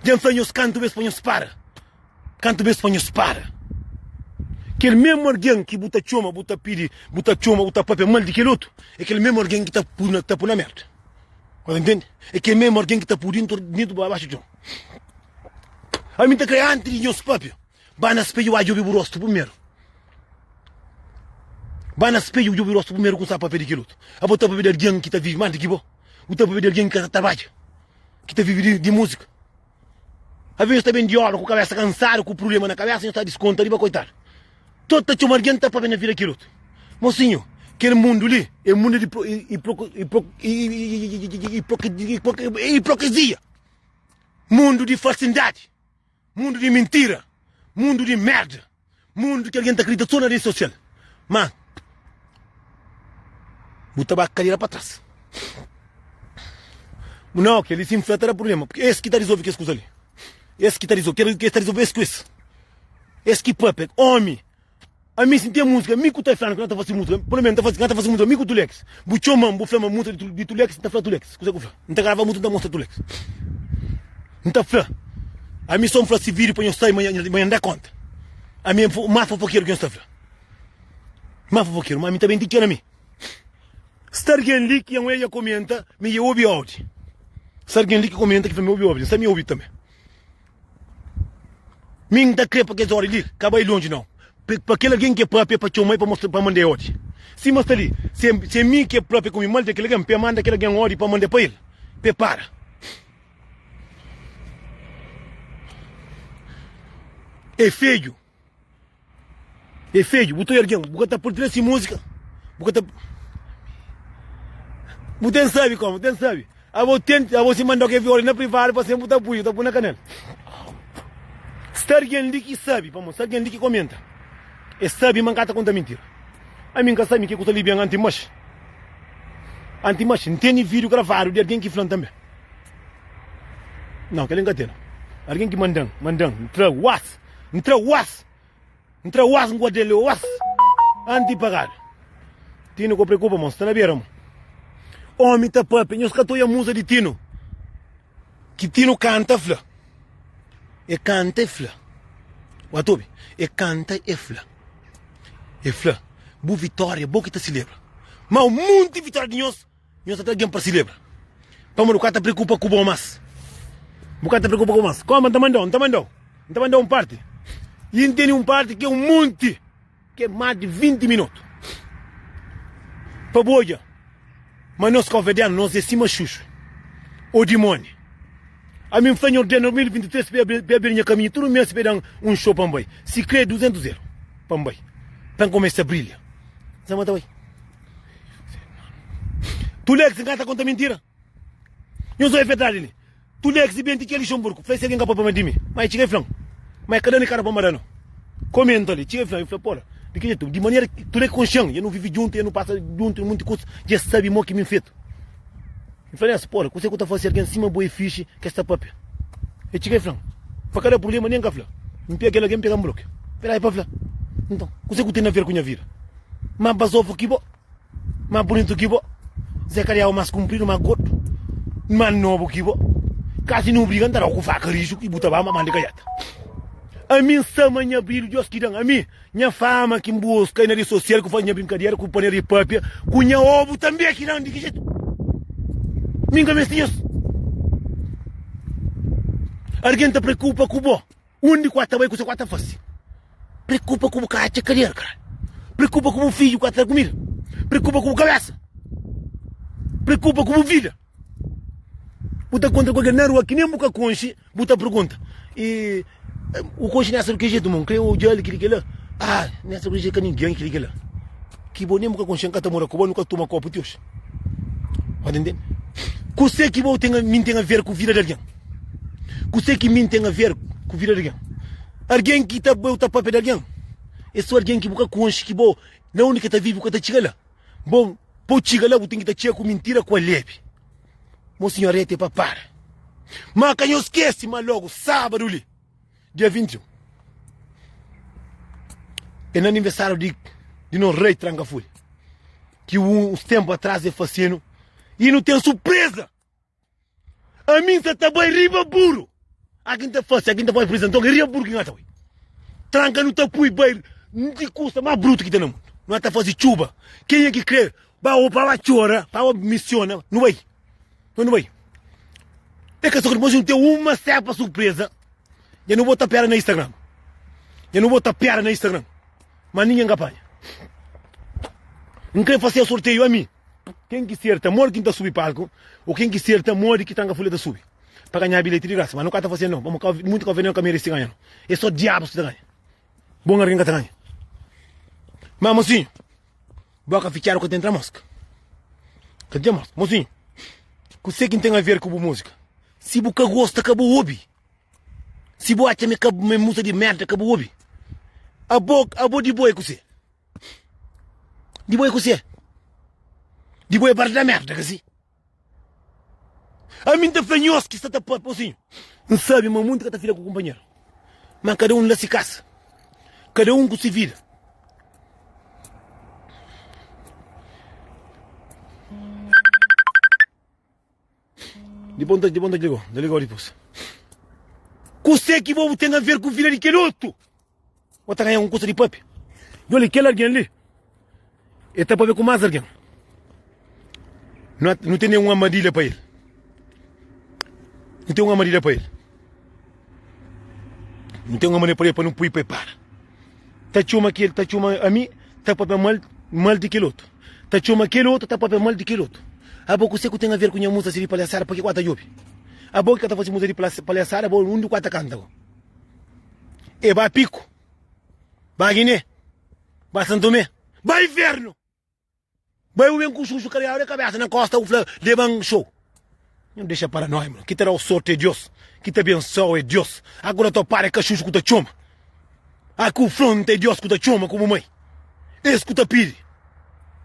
Dja N fla nhos kantu bês pa nhos para, kantu bês pa nhos para. Kel mésmu algen ki bu ta txoma, bu ta pidi, bu ta txoma, bu ta pâpia mal di kel otu, é kel mésmu algen ki ta pui na, ta pui na mérda. Bu ta ntende? É kel mésmu algen ki ta pui dintu, dintu pa baxu txon. Ami N ta krê antis di nhos pâpia, ba na spedju ba djobe bu rostu primeru. Ba na spedju djobe rostu primeru kumsa pâpia di kel otu. Abo ta pâpia di algen ki ta vive más di ki bo? Bu ta pâpia di algen ki ka ta trabadja? ki ta vive di múzika. Aves nhos ta ben di obra ku kabesa kansadu, ku prubléma na kabesa, nhos ta diskonta riba koitadu. Tot ta txoma algen ta papia na vida kel otu. Mosinhu, kel mundu li é mundu di hipokrisia, mundu di falsindadi, mundu di mintira, mundu di merda. Mundu ki algen ta kridita so na redi sosial. Má, bu ta ba kadera pa tras. Nau, kel-li si N fla ta da prubléma. Purki es ki ta rizolve kes kuza li. Es ki ta rizolve, kel es ta rizolve es ku es. Es ki papia. Ómi, ami si N ten múzika, mi ku ta fla-nu ki N ta fase múzika, pelu ménus N ta fase, N ta fase múzika mi ku Tulex. Bu txoma-m, bu fla-m múzika di Tulex, N ta fla Tulex. Kuzê ku fla? N ta grava múzika, N ta mostra Tulex. N ta fla, Ami so N fla si vídiu pa nhos sai, ma nha N da konta. Ami é más fofokeru ki nhos ta fla. Más fofokeru, ma ami ta ben ti kel ami. Sta algen li ki nha komenta mi dja obi audi. Sta algen li ki komenta ki fla mi obi audi. N sta mi obi tanbe. Mi N ta kre pa kes ori li ka bai lonji nau. Pa kel algen ki papia pa txoma i pa mostra pa manda e odi. Sima sta li, si é mi ki papia ku mi mal di kel algen, pa e manda kel algen odi pa manda pa el, pa e para. É fedju, é fedju, bu ta oi algen, bu ka ta pode si múzika, bu ka ta. Bu ten sabi komu, ten sabi. Abo ten, abo si mandau ke violi na privadu pa sen bu ta pui, bu ta pui na kanal. Sta algen li ki sabi, pamo sta algen li ki komenta. E sabi ma N ka ta konta mintira. Ami N ka sabi ke ku sta li ben anti maxi. Anti maxi, N tene vídiu gravadu di algen ki fla-m tanbe. Não, kel-li N ka ten. Algen ki manda-m, manda-m, N tra uás, N tra uás, N tra uás, N guarda-l uás antis di pagadu. Tinu ka preokupa, mon, sta na bera, mon. Omi ta papia, nhos ka ta oia muza di Tinu. Ki Tinu kanta, fla. E kanta, e fla. Ba ta obi? E kanta, e fla. E fla, bu vitória, bo ki ta selebra. Ma un monti vitória di nhos. Nhos ta tra algen pa selebra. Pamodi bu ka ta preokupa ku bo más. Bu ka ta preokupa ku bo más. Koma, N ta manda-u, N ta manda-u. N ta manda-u un párti. I N tene un párti ki é un monti, ki é más di 20 minutu. Pa bu odja ma nos káuverdianu, nos é sima xuxu ô dimóni. Ami N fla Nhordés na 2023 pa E abri nha kaminhu tudu mês pa E da-m un xou pa N bai. Sikrê 200 eru pa N bai, pa N kumesa brilha. N sa ma ta bai. Tulex n ka ta konta mintira. Nhos obi verdadi li. Tulex ben ti kel Luxemburgo. Fla si algen ka papia ma di mi. Ma e txiga e fla-m. Ma e ka da mi kara pa mada no. Komenta li. Txiga e fla-m. E fla pora. Di ki jetu? Di manera ki Tulex konxe-m. Dja nu vivi djuntu, dja nu pasa djuntu munti kusa. Dja e sabi mo ki mi fetu. E fla nes, pora, kuse ku ta fase algen sima bo e fixi ki es ta papia? E txiga e fla-m. Pa ka da prublema nen ka fla. N pega kel algen N pega N blokia. Pera e pa fla. Nton, kuse ku ten a ver ku nha vida? Má bazofu ki bo, má bunitu ki bo, Zé Kadiau más kunpridu, má gordu, má nobu ki bo. Kasi nu briga, N ta da-u ku faka rixu i bu ta ba ma manda kaiata. Ami N sta ma nha brilhu Dios ki da-m ami Nha fama ki N buska i na redi sosial ku faze nha brinkadera ku panera di papia ku nha obu tanbe ki da-m di ki jetu Mi N ka meste nhos Argen ta preokupa ku bo undi ku a ta bai kuse ku a ta fase Preokupa ku bu ka atxa kadera karalhu Preokupa ku bu fidju ku a ta da kumida Preokupa ku bu kabesa Preokupa ku bu vida Bu ta kontra ku algen na rua ki nen bu ka konxe Bu ta pergunta, E u konxe nessa di ki jetu, mon? N kre odja-l kili kila. Ah, nessa di ki jetu ka ningen kili kila. Ki bo nen bu ka konxe, N ka ta mora ku bo, nu ka toma kopu ti oji. Ba ta ntende? Kuse ki bo ten, mi N ten aver ku vida di algen? Kuse ki mi N ten aver ku vida di algen? Algen ki ta bai ta papia di algen, é so algen ki bu ka konxe, ki bo na undi ki ta vive bu ka ta txiga la. Bo, pa bu txiga la bu ten ki ta txiga ku mintira, ku alebi. Mo sinhor rete pa para. Ma ka nhos skese ma logu sábadu li, dia 21, é na aniversáriu di di nos rei Tranka Fulha, ki uns tempu atrás e fasenu i nu ten surpreza. Ami N sa ta bai riba buru. Algin ta fase, algin ta fase prisa, nton é riba buru ki N ta bai. Tranka nu ta pui bai di kusa más brutu ki ten na mundu. Nu ta fase txuba. Kenha ki kre Ba o pa ba txora, pa ba misiona, nu bai. Nu nu bai. É ka só que nu tem uma cepa surpresa. Já não bota pera na Instagram. Já não bota pera na Instagram. Mas ninguém ka panha. N kre fazer sorteio a mim. Quem que certa, modi que ta subi palco, ou quem que certa, modi que tanga folha ta subi. Pa ganhar bilhete de graça. Mas não ka ta fazer não. Vamos muito ka veneno ka merece ganhar. Não. É só diabo que ta ganha. Bom alguém ka ta ganha. Mas mocinho, Boka fitxadu ka ta entra moska. Ka ta moska. Mosinhu, kuse ki N ten aver ku bu musika? Si bu ka gosta, ka bu obi. Si bu atxa ma ka ma é musika di merda, ka bu obi. Abo, abo di bo é kuse? Di bo é kuse? Di bo é barda da merda, ka si? Ami N ta fla nhos ki sta ta papia, mosinhu, N sabe ma munti ka ta fila ku kunpanheru, ma kada un la si kasa, kada un ku si vida. Dipôs N ta, dipôs N ta ligau, N ta ligau dipôs. Kuse ki bo bu ten aver ku vida di kel otu? Bo ta ganha un kusa di papia. Djoli kel algen li, el ta papia ku más algen. Nu tene un armadilha pa el. Nu ten un armadilha pa el. Nu ten un armadilha pa el pa nu pui pa el para. Ta txoma kel, ta txoma ami, ta papia mal, mal di kel otu. Ta txoma kel otu, ta papia mal di kel otu. Abo kuse ku ten aver ku nha musa si di palhasada, pa ki ku ta djobe? Abo ki ka ta fasi musa di palhasada, abo undi ku ta kanta go? E ba Piku, ba Guiné, ba San Tomé, ba infernu! Bai bu ben ku xuxu kariadu de kabesa na kosta bu fla leban show. Nhu dexa paranoia mano. Ki ta dau sorti é Dios, ki ta abensoa é Dios. A ku da topada é ka xuxu ku ta txoma. A ku fronta é Dios ku ta txoma ku bu mai. Es ku ta pidi.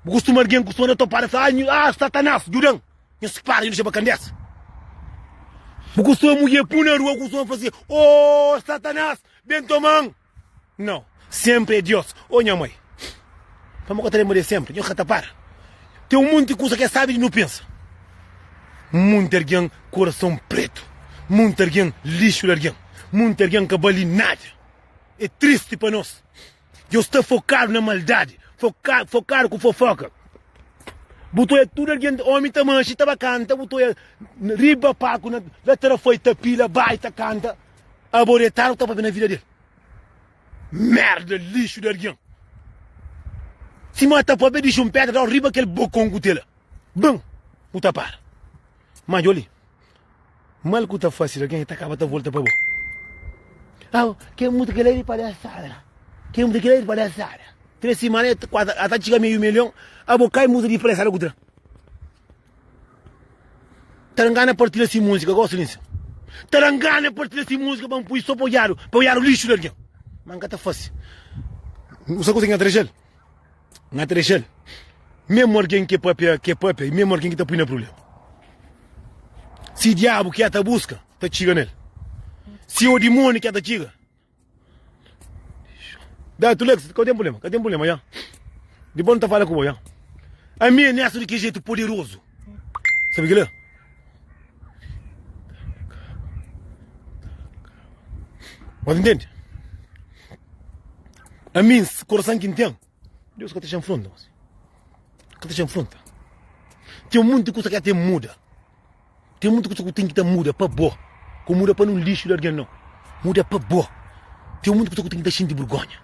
Bu kustuma algen kustuma da topada fla ah, ah satanás djudan. Nhos para nhos dexa pa kandesa. Bu kustuma mudjer pu na rua bu kustuma fla si, oh satanás ben toman. Nau, senpri é Dios. Oh nha mai, pamodi ka ta lenbra di es senpri? Nhos ka ta para. Ten un monti kusa ki es sabi di nu pensa. Monti algen korason pretu, monti algen lixu di algen, monti algen ka bali nada. É tristi pa nos. Deus sta fokadu na maldadi, fokadu ku fofoka. Bu ta oja tudu algen, omi ta manxi, ta ba kanta, bu ta oja riba palku, na la ta da foi, ta pila, bai, ta kanta. Abo detadu ta papia na vida del. Merda, lixu di algen. Sima ta papia dixi un pedra dau riba kel bokon ku tela. Bum! Bu ta para. Ma djo li. Mal ku ta fasi algen ta kaba ta volta pa bo. Ah, kel mutu kel di palhaçada. Kel mutu kel di palhaçada. 3 semana 4 ata txiga meio milhão. Abo kai mutu di palhaçada ku tra. Tarangana partilha si música, gosta nisso. Tarangana partilha si música pa pui só pa olhado, pa olhado lixo de alguém. Mas nunca tá fácil. Não sabe coisa que trejel. Não trejel. Mesmo alguém que papia, que papia, e mesmo alguém que tá põe na problema. Se diabo que tá busca, tá chega nele. Se o demônio que tá chega, Da, Tulex, ka ten problema, ka ten problema, ya. Dipôs nu ta fala ku bo, ya. Ami é Nesto di ki jeito poderoso. Sabe kila? Você entende? Ami, korasan ki N ten, Deus ka ta dexa-m fronta, mosi. Ka ta dexa-m fronta. Ten monti kusa ki ate muda. Ten monti kusa ku ten ki ta muda pa bo. Ka muda pa nun lixu di algen, nau. Muda pa bo. Ten monti kusa ku ten ki ta xinti burgonha.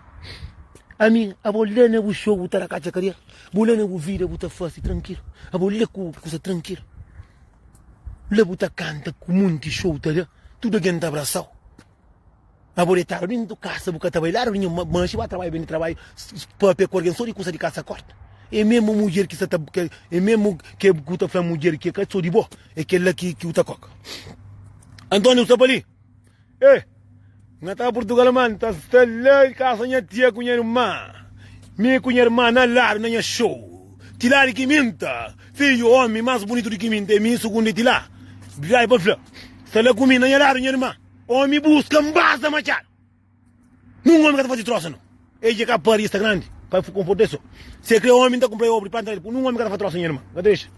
Ami, abo la na bu xou bu ta rakatxa karia. Bu la na bu vida bu ta fase trankilu. Abo la ku kusa trankilu. La bu ta kanta ku monti xou ta da, tudu algen ta abrasau. Abo detadu dentu kasa bu ka ta bai ladu di nha manxi ba trabadju ben di trabadju papia ku algen so di kusa di kasa korta. E mesmu mudjer ki sa ta e mesmu ke ku ta fla mudjer ki ka so di bo e kela ki ku ta koka. Antonio sta pa li? Eh! N ta Purtugal ma N ta sta la kasa nha tia ku nha irma. Mi ku nha irma na ladu na nha xou. Ti la di ki mi N ta. Fidju omi mas bunitu di ki mi N ta e mi sugundu e ti la. Bidadi pa fla. Sta la ku mi na nha ladu nha irma. Omi buska N baza matxadu. Nun omi ka ta fasi trosa no. E dja ka pari e sta grandi pa konforta e so. Si e kre omi N ta kumpra e obri planta Nun omi ka ta fasi trosa nha irma. N ka ta dexa.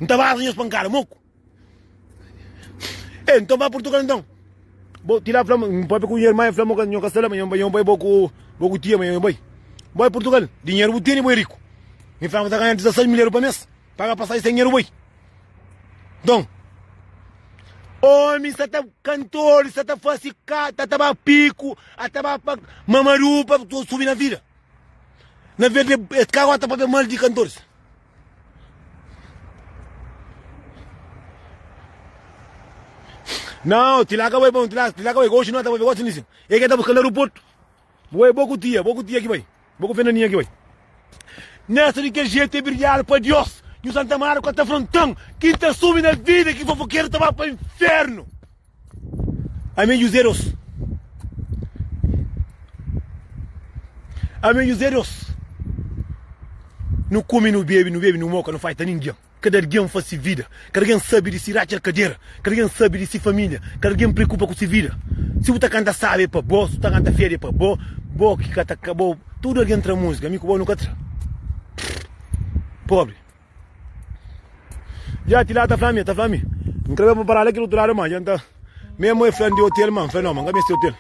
N ta baza nhos pankada moku. E nton ba Purtugal nton. Bo ti la fla ma papia ku nha irma e fla ma nho ka sta la ma nho bai bo ku bo ku tia ma nho bai. Bai Purtugal, dinheru bu tene bo é riku. Mi fla ma ta ganha 16 mil eru pa mes, paga pasai 100 eru bai. Nton omi sa ta kantor sa ta fasi ka ta ta ba piku a ta ba pa Mamadu pa subi na vida. Na vez de es ka gota papia mal di kantoris. Não, ti lá ka bai bom, ti lá, ti lá ka bai. Hoje não tá bai, gosto nisso. E que tá buscando aeroporto. Boa, boa com tia, boa com tia que vai. Boa com Fernandinha que vai. Nessa de que jeito é brilhar para Deus. E o Santa Maria que tá afrontando, quem tá subindo na vida, que fofoqueiro tá para o inferno. Amém, José Deus. Amém, José Deus. Nu kume, nu bebe, nu bebe, nu moka, nu faita ninguém. Kada algen faz si vida. Kada algen sabe di si ratxa kadera. Kada algen sabe di si família. Kada algen preokupa ku si vida. Si bu ta kanta sabe é pa bo, si bu ta kanta fede é pa bo, bo ki ka ta bo, tudu algen tra múzika, mi ku bo nu ka tra. Pobre. Ya ti la ta fla mi, ta fla mi. N kre pa parada kel otu ladu ma dja N ta Mesmu e fla-m di otel ma N fla no ma N ka meste otel.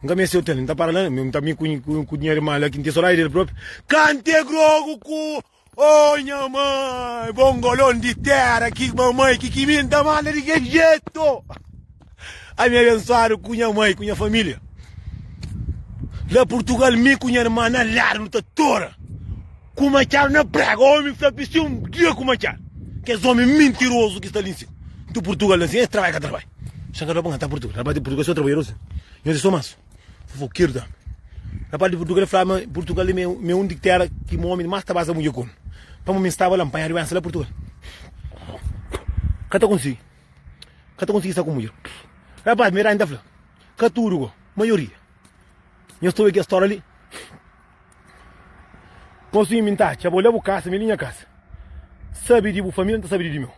N ka meste otel. N ta para la, N ta mi ku ku nha irma la ki N ten sodadi del propi. Kante grogu ku Oh nha mai, bongolon di tera ki mamai ki ki mi N ta manda di kel jetu. Ami abensuadu ku nha mai ku nha familia. La Purtugal mi ku nha irma na ladu nu ta tora. Ku matxadu na prega omi fla pi si un dia ku matxadu kes omi mintirozu ki sta li nsin ntu Purtugal la nsin es trabadja ka trabadja xa ka da pa ngata Purtugal rapaz di Purtugal so trabadjador sin nhos é so mansu fofokeru tambi rapaz di Purtugal fla ma Purtugal li me un di tera ki omi mas ta baza mudjer ku omi pamo mi staba la npanha duensa la Purtugal ka ta konsigi ka ta konsigi sta ku mudjer rapaz mi ta fla ka tudu go maioria nhos ta obi kes stória li. Gosi mi nta atxa bo la bu kasa mi li nha kasa Sabi di bu familia nta sabi di di meu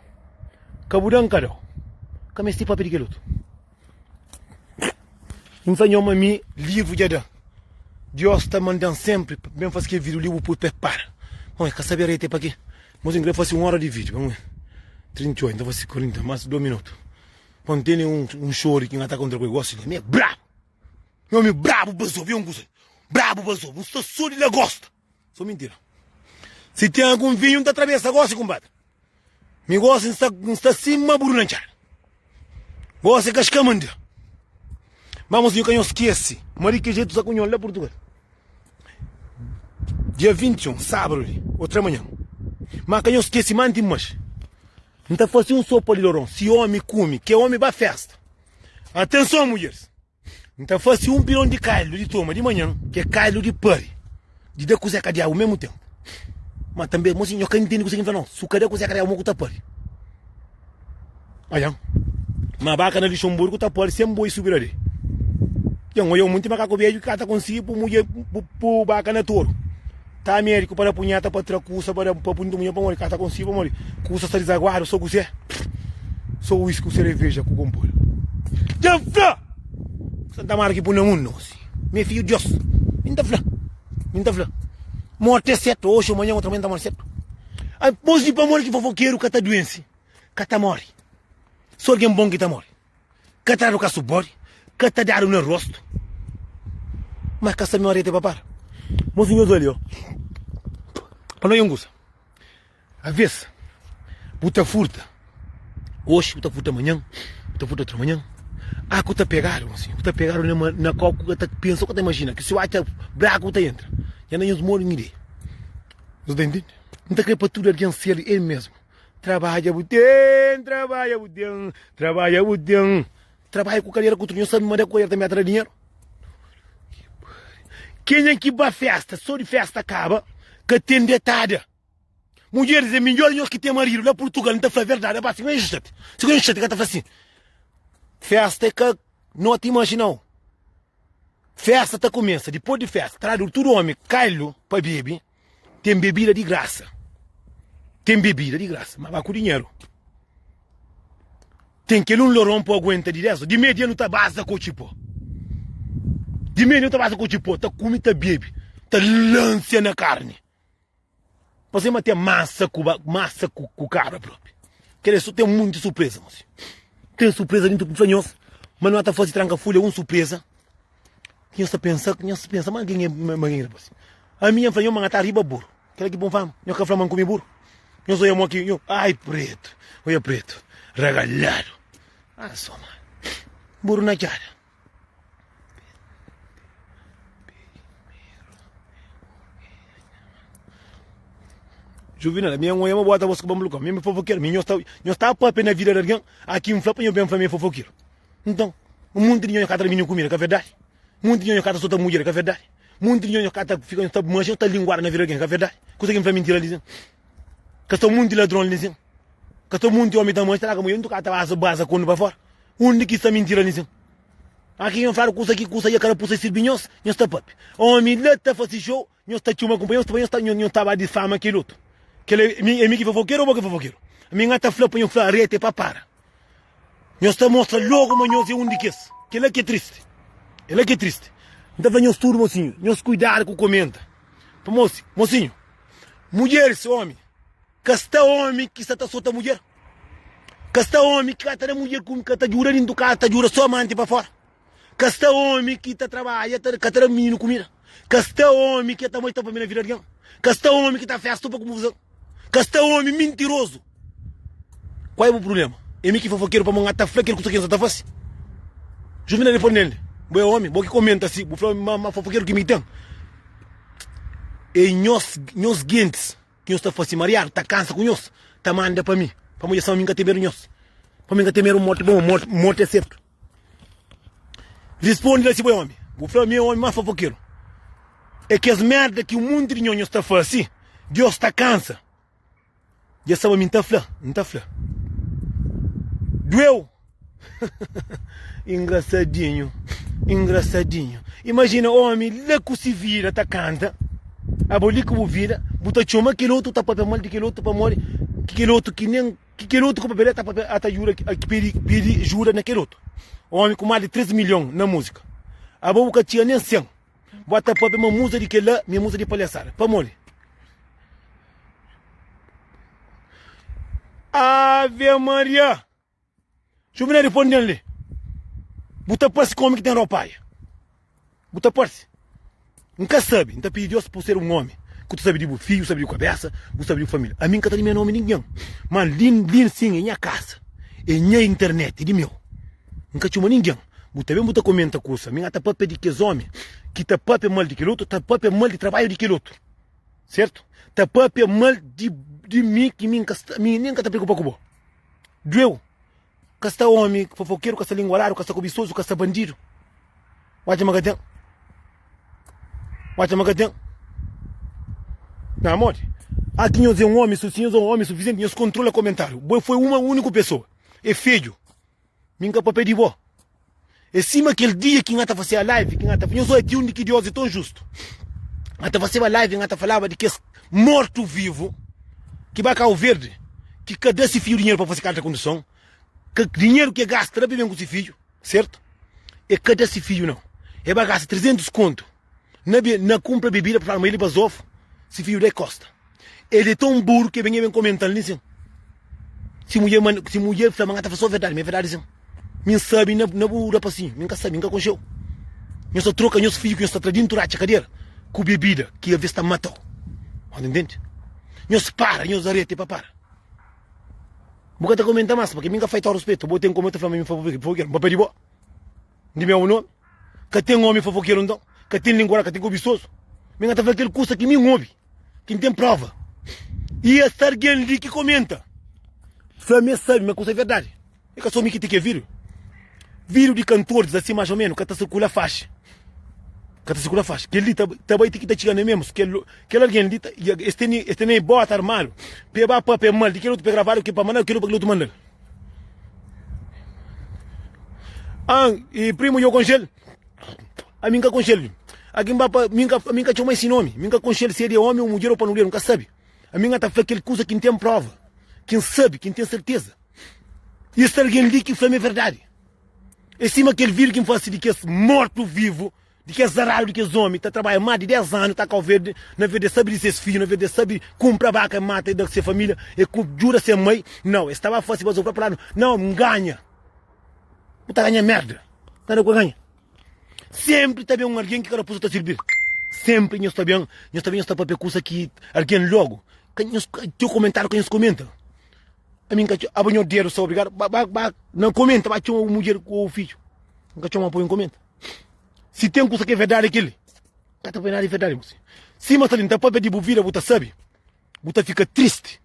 Ka bu da nka dau Ka mesti papia di kel otu N fla nho ma mi livru dja da Dios ta mandan sempri pa ben fasi kel video li bu pui prepara Bon e ka sabi areta e pa ke Mosi n kre fasi un ora di video pa 38 nta fasi 40 mas 2 minutu Pa n tene un xori ki n ka ta kontra ku el gosi li mi e brabu. Nha omi brabu bazou vi un kusa brabu bazou bu sta so di lagosta so mintira si ten algun vinhu nta trabesa gosi kumpadri mi gosi nsta nsta sima buru na ntxada gosi ka xka manda ma mosinhu ka nho skesi ma di ki jetu sa ku nho la Purtugal dia 21 sabadu li otra manhan ma ka nho skesi manti mas nta fasi un sopa di loron si omi kumi ke omi ba festa atenson mudjeris. N ta fase un pilon di kaldu di toma di manhan, ki é kaldu di pari, di da ku Zeka Diabu mésmu ténpu. Má tanbê, mosi, nho ka intende kuzê ki N fla, nau. Su ka da ku Zeka Diabu, mo ku ta pari. Odja, má baka na Luxemburgu ta pari sen boi subi la di. Dja N odja un monti makaku bedju ki ka ta konsigi pu mudjer, pu baka na toru. Ta médiku pa da punheta, pa tra kusa, pa da, pa punta mudjer pa mori. Ka ta konsigi pamodi kusa sta dizaguadu, so kuzê? So whisky ku sereveja ku konpodu. Dja N fla! Santa Mara ki pui na mundu gosi. Mi é fidju di Dios. Mi N ta fla. Mi N ta fla. Morti é sertu. Oxi ô manhan, otra manhan N ta mori sertu. Ai, mos di pamodi ki fofokeru ka ta duense, ka ta mori. So algen bon ki ta mori. Ka ta dadu kasu bodi, ka ta dadu na rostu. Ma ka sabe ma rete pa para. Mosi nhos ali, ó. Pa no yungusa. Aves, bu ta furta oxi, bu ta furta manhan, bu ta furta otramanhan. Ah, ku ta pegadu, mosinhu, ku ta pegadu na, na kau ku ka ta pensa, ku ka ta imajina, ki si bu atxa braku bu ta entra. Nha na nhos modu nha ideia. Nhos ta intende? N ta kre pa tudu algen ser el mesmu. Trabadja bu ten, trabadja bu ten, trabadja bu ten. Trabadja ku kadera ku tudu. Nhos sabe manda ku kadera tanbe ta da dinheru? Kenha ki ba festa, so di festa kaba, ka ten detada. Mudjeris é midjor nhos ki ten maridu la Purtugal. N ta fla verdadi, aba si ka nhos xati, si ka nhos xati ka ta fla si. Festa é ka noti imajinau. Festa ta kumesa dipôs di festa, tradu tudu omi kailu pa bebe. Ten bebida di grasa. Ten bebida di grasa, ma ba ku dinheru. Ten kel un loron pa aguenta di 10. Di media nu ta baza ku txipó. Di media nu ta baza ku txipó, ta kume, ta bebe, ta lansia na karni. Pasê ma ten masa ku masa ku, ku kabra propi. Kel so ten munti surpresa, mosi. Ten surpresa dintu ku fla nhos, ma nu ta fasi tranka fulha un surpresa. Nhos ta pensa, nhos ta pensa ma algen é ma algen é rapaz. Ami nha fla nho ma nha ta riba buru. Kela ki pon fama. Nho ka fla ma N kume buru. Nhos oia mo ki nho, ai pretu, oia pretu, ragaladu. Ah so ma. Buru na txada. Juvinal, ami N oia ma bo ata bos ku bambuluka. Mi é fofokeru, mi nhos ta nhos ta papia na vida di algen, aki N fla pa nho ben fla mi é fofokeru. Nton, un monti di nhos ka ta da mininu kumida, ka verdadi? Monti di nhos ka ta sota mudjer, ka verdadi? Monti di nhos ka ta fika ta manxa, ta linguada na vida di algen, ka verdadi? Kusa ki N fla mintira li sin? Ka sta un monti ladron li sin? Ka sta un monti omi ta manxa, ta larga mudjer, ntu ka ta baza baza konu pa fora? Undi ki sta mintira li sin? Aki nhos fladu kusa ki kusa ya karapusa sirbi nhos, nhos ta papia. Omi la ta fasi xou, nhos ta txuma kunpanheru, nhos ta nhos ta ba difama kel otu. Kel é mi ki fofokeru ô bo ki fofokeru? Mi N ka ta fla pa nhos fla reta é pa para. Nhos ta mostra logo ma nhos é un di kes. Kel-la ki é tristi. El-la ki é tristi. N ta fla nhos tudu, mosinhu, nhos kuidadu ku komenta. Pamodi, mosinhu, mudjeris, omi, ka sta omi ki sta ta sota mudjer. Ka sta omi ki ka ta da mudjer ku ka ta djuda dintu kasa, ta djuda so amanti pa fora. Ka sta omi ki ta trabadja, ta ka ta da mininu kumida. Ka sta omi ki ta mai ta pamia na vida di algen. Ka sta omi ki ta festa pa konfuzon. Ka sta omi mintirozu. Kual é bu prubléma? É mi ki fofokeru pamodi N ta fla kel kusa ki N sa ta fase? Juvinal responde-l, Bo é omi, bo ki komenta si, bu fla ma fofokeru ki mi ten é nhos, nhos gentis. Ki nhos ta fase mariadu ta kansa ku nhos, ta manda pa mi, pamodi es fla ma mi N ka ten medu nhos, pamodi N ka ten medu morti, bon, morti é sertu. Risponde la si bo é omi. Bu fla mi é omi más fofokeru. É kes merda ki un monti di nho nhos ta fase, Deus ta kansa. Dja saba mi N ta fla, N ta fla. Dueu! Engraçadinho, engraçadinho. Imagina omi la ku si vida ta kanta, abo li ku bu vida, bu ta txoma kel otu, ta papia mal di kel otu pamodi ki kel otu ki nen ki kel otu ku papia la ta papia ata juda pidi pidi juda na kel otu. Omi ku mas di 3 milhon na múzika, abo bu ka txiga nen 100. Bu ata papia ma muza di kel la mi é muza di palhaçada. Pamodi? Ave Maria! Juvinal riponden li, Bu ta parse ku omi ki ten ropaia. Bu ta parse. N ka sabe. N ta pidi Deus pa bu ser un omi ku ta sabe di bu fidju, bu sabe di bu kabesa, bu sabe di bu familia. Ami N ka ta limia nomi ningen. Ma li, li sin é nha kasa, é nha internet, é di meu. N ka txoma ningen. Bu ta ben bu ta komenta kusa. Mi N ta papia di kes omi ki ta papia mal di kel otu, ta papia mal di trabadju di kel otu. Sertu? Ta papia mal di, di mi ki mi N ka sta, mi nen N ka ta preokupa ku bo. Dueu. Ka sta omi fofokeru, ka sta lingualadu, ka sta kubisozu, ka sta bandidu. Watcha ma ka ten. Watcha ma ka ten. Na modi? Aki nhos é un omi, si nhos é un omi sufisienti, nhos kontrola komentariu. Bo foi uma uniku pesoa. É fedju. Mi N ka papia di bo. É sima kel dia ki N ta faseba live, ki N ta, nhos odja ti undi ki Deus é ton justu. N ta faseba live, N ta falaba di kes mortu vivu ki ba Kau Verdi, ki ka da si fidju dinheru pa fase karta di konduson, ka dinheru ki e gasta la pa ben ku si fidju, sertu? E ka da si fidju nau. E ba gasta 300 kontu na na kunpra bebida pa fla ma el bazofu, si fidju da e kosta. El é ton buru ki ben e ben komental li sin. Si mudjer manda, si mudjer fla ma nha ta fla so verdadi, ma é verdadi sin. Mi n sabi na, na bu rapasinhu, mi n ka sabi, mi n ka konxeu. Nhos ta troka nhos fidju ki nhos ta tra dintu ratxa kadera. Ku bebida ki aves ta matau. Nhos ta ntende? Nhos para, nhos arete pa para. Bu ka ta komenta mas, pake mi ka faitau ruspetu. Bo ten komu ta fla ma mi fofokeru. N papia di bo. Di meu nomi. Ka ten omi fofokeru nton. Ka ten linguara, ka ten kobisosu. Mi ka ta fla kel kusa ki mi N obi, ki N ten prova. I es algen li ki komenta, fla ma es sabe ma kusa é verdadi. É ka so mi ki ten ke vídeo. Vídeo di kantoris asi mais ou menos ka ta sirkula faxi. Ka ta sirkula faxi. Kel li ta, ta bai ti ki ta txiga na memus. Kel, kel algen li ta, es tene, es tene bota armadu pa e ba papia mal di kel otu pa e gravadu ki pa mandal kel otu pa kel otu mandal. An, e primo yo konxel? Ami nka konxel. Algin ba pa, mi nka, mi nka txoma si nomi. Mi nka konxel si é di omi ou mudjer ou panuleru, nka sabi. Ami nka ta fla kel kuza ki n ten prova, ki n sabi, ki n ten serteza. I sta algen li ki fla ma é verdadi. É sima kel vídiu ki N fase di kes mortu-vivu, di kes zaradu, di kes ómi ta trabadja más di 10 anu ta Kau Verdi, na vez di es sabe di ses fidju, na vez di es sabe kunpra baka, mata i da se família, e ku djuda se mai. Nau, es ta ba fase pa sopra planu. Nau, N ganha. Bu ta ganha merda. Nada ku ganha. Sénpri ta ben un algen ki kada kusa ta sirbi-l. Sénpri nhos ta ben, nhos ta ben nhos ta papia kusa ki algen lógu. Ka nhos, txeu komentáriu ka nhos komenta. Ami nka txoma, abo nho dedu sta obrigadu, ba, ba, ba na komenta, ba txoma bu mudjer ku fidju. Nka txoma pa un komenta. Si ten kusa ki é verdadi keli, ka ta poi nada di verdadi mosi. Sima sta li, nta papia di bu vida, bu ta sabi, bu ta fika tristi.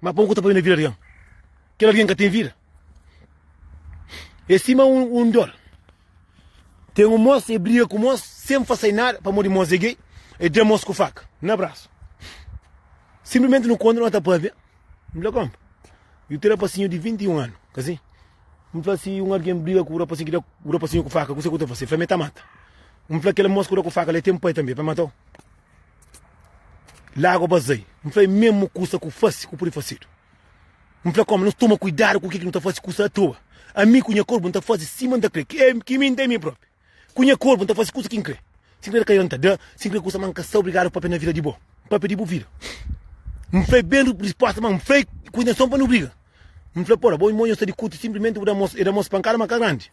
Ma pon ku ta poi na vida di algen? Kel algen ka ten vida. É sima un, un dor. Ten un mos, e briga ku mos, sen fasai nada, pamodi mos é gay, e da mos ku faka na brasu. Simplesmente nu kontra, no ta papia. N fla, Konpa, yu ten rapasinhu di 21 anu, ka si? N fla, si un algen briga ku rapasinhu ki da ku rapasinhu ku faka, kuse ku ta fase? El fla, mi ta mata. N fla, kel mos ku da ku faka la, el ten pai tanbe, pa matau? Lagu bazai. N fla, é mesmu kusa ku fase ku pudi fasedu. N fla, Konpa, nos toma kuidadu ku ke ki nu ta fase kusa atoa. Ami ku nha korpu, N ta fase sima N ta kre, ki mi N ta é mi propi. Ku nha korpu N ta fase kusa ki N kre. Si N kre da kaida N ta da, si N kre kusa ma N ka sta obrigadu papia na vida di bo, N papia di bu vida. N fla ben risposta ma N fla ku intenson pa nu briga. N fla pora, bo i mo nhos ta dikuti simplimenti bu da mos, e da mos pankada ma ka grandi.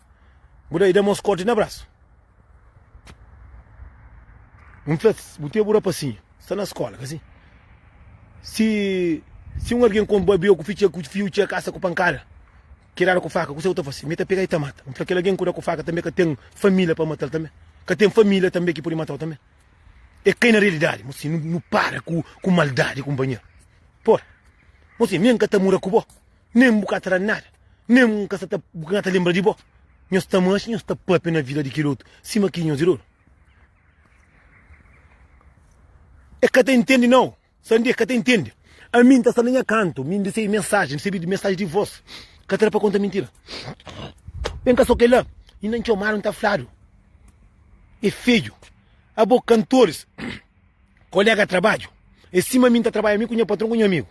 Bu da e da mos korti na brasu. N fla bu ten bu rapasinhu sta na skola ka si? Si si un algen kon ba ku fitxa ku fiu txia kasa ku pankada. Ki dadu ku faka, kuse ku ta fase? Mi ta pega i ta mata. N fla, kel algen ku da ku faka tanbe ka ten familia pa matal tanbe? Ka ten familia tanbe ki pudi matau tanbe? E kai na realidadi, mosi, nu, nu para ku, ku maldadi, kunpanheru. Por, mosi, mi N ka ta mura ku bo, nen bu ka ta da nada, nen N ka sa ta, bu ka ta lenbra di bo. Nhos ta manxe, nhos ta papia na vida di kel otu, sima ki nhos é dodu. E ka ta intende nau. Sandy ka ta intende. Ami N ta sta na nha kantu, mi N resebe mensajen, N resebe mensajen di vos. Ka ta da pa konta mintira. Ben ka so kel-la, inda N txomadu, N ta fladu, É fedju. Abo kantoris, kolega trabadju, é sima mi N ta trabadja, mi ku nha patron ku nha amigu.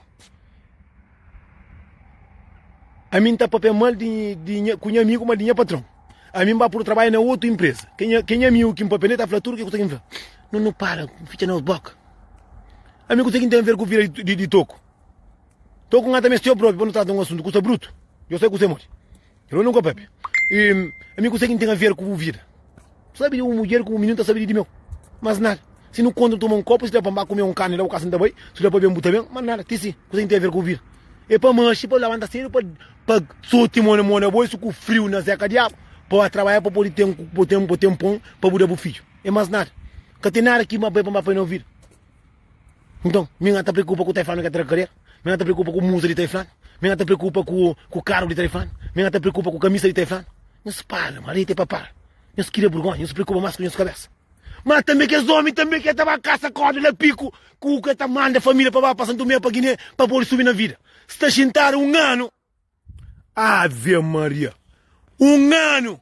Ami N ta papia mal di, di nha, ku nha amigu, ma di nha patron. Ami N ba puru trabadja na otu inpresa. Ke nha, ke nha amigu ki N papia nel ta fla tudu ke kusa ki N fla. Nu, nu para, fitxa nos boka. Ami kuse ki N ten ver ku vida di, di, di toku? Toku N ta meste propi pa nu trata un asuntu kusa brutu. Yo sai kuse modi. Eu nunka papia. E, ami kuse ki N ten a ver ku bu vida? Sabe di un mudjer ku un mininu ta sabe di di meu. Mas nada. Si nu kontra toma un kopu, si da pa N ba kume un karni la bu kasa N ta bai, si da pa ben bu ta ben, mas nada. Ti si, kuse ki N ten a ver ku bu vida? E pa manxi, pa labanta sedu, pa pa soti mo na mo na bolsu ku friu na zeka diabu, pa ba trabadja pa pode ten, pa ten, pa ten pon pa bu da bu fidju. E mas nada. Ka ten nada ki ma bai pa N ba fai na vida. Nton, mi N ka ta preokupa ku Taiflanu ki ka ta da kadera, mi N ka ta preokupa ku muza di Taiflanu, mi N ka ta preokupa ku ku karu di Taiflanu, mi N ka ta preokupa ku kamisa di Taiflanu. Nhos para, ma rei ten pa para. Nhos kria burgonha, nhos preokupa mas ku nhos kabesa. Ma tanbe kes omi tanbe ke ta ba kasa korda na piku ku ke ta manda familia pa ba pa Santo Tomé pa Guiné pa pode subi na vida. Sta xintadu un anu. Ave Maria! Un anu!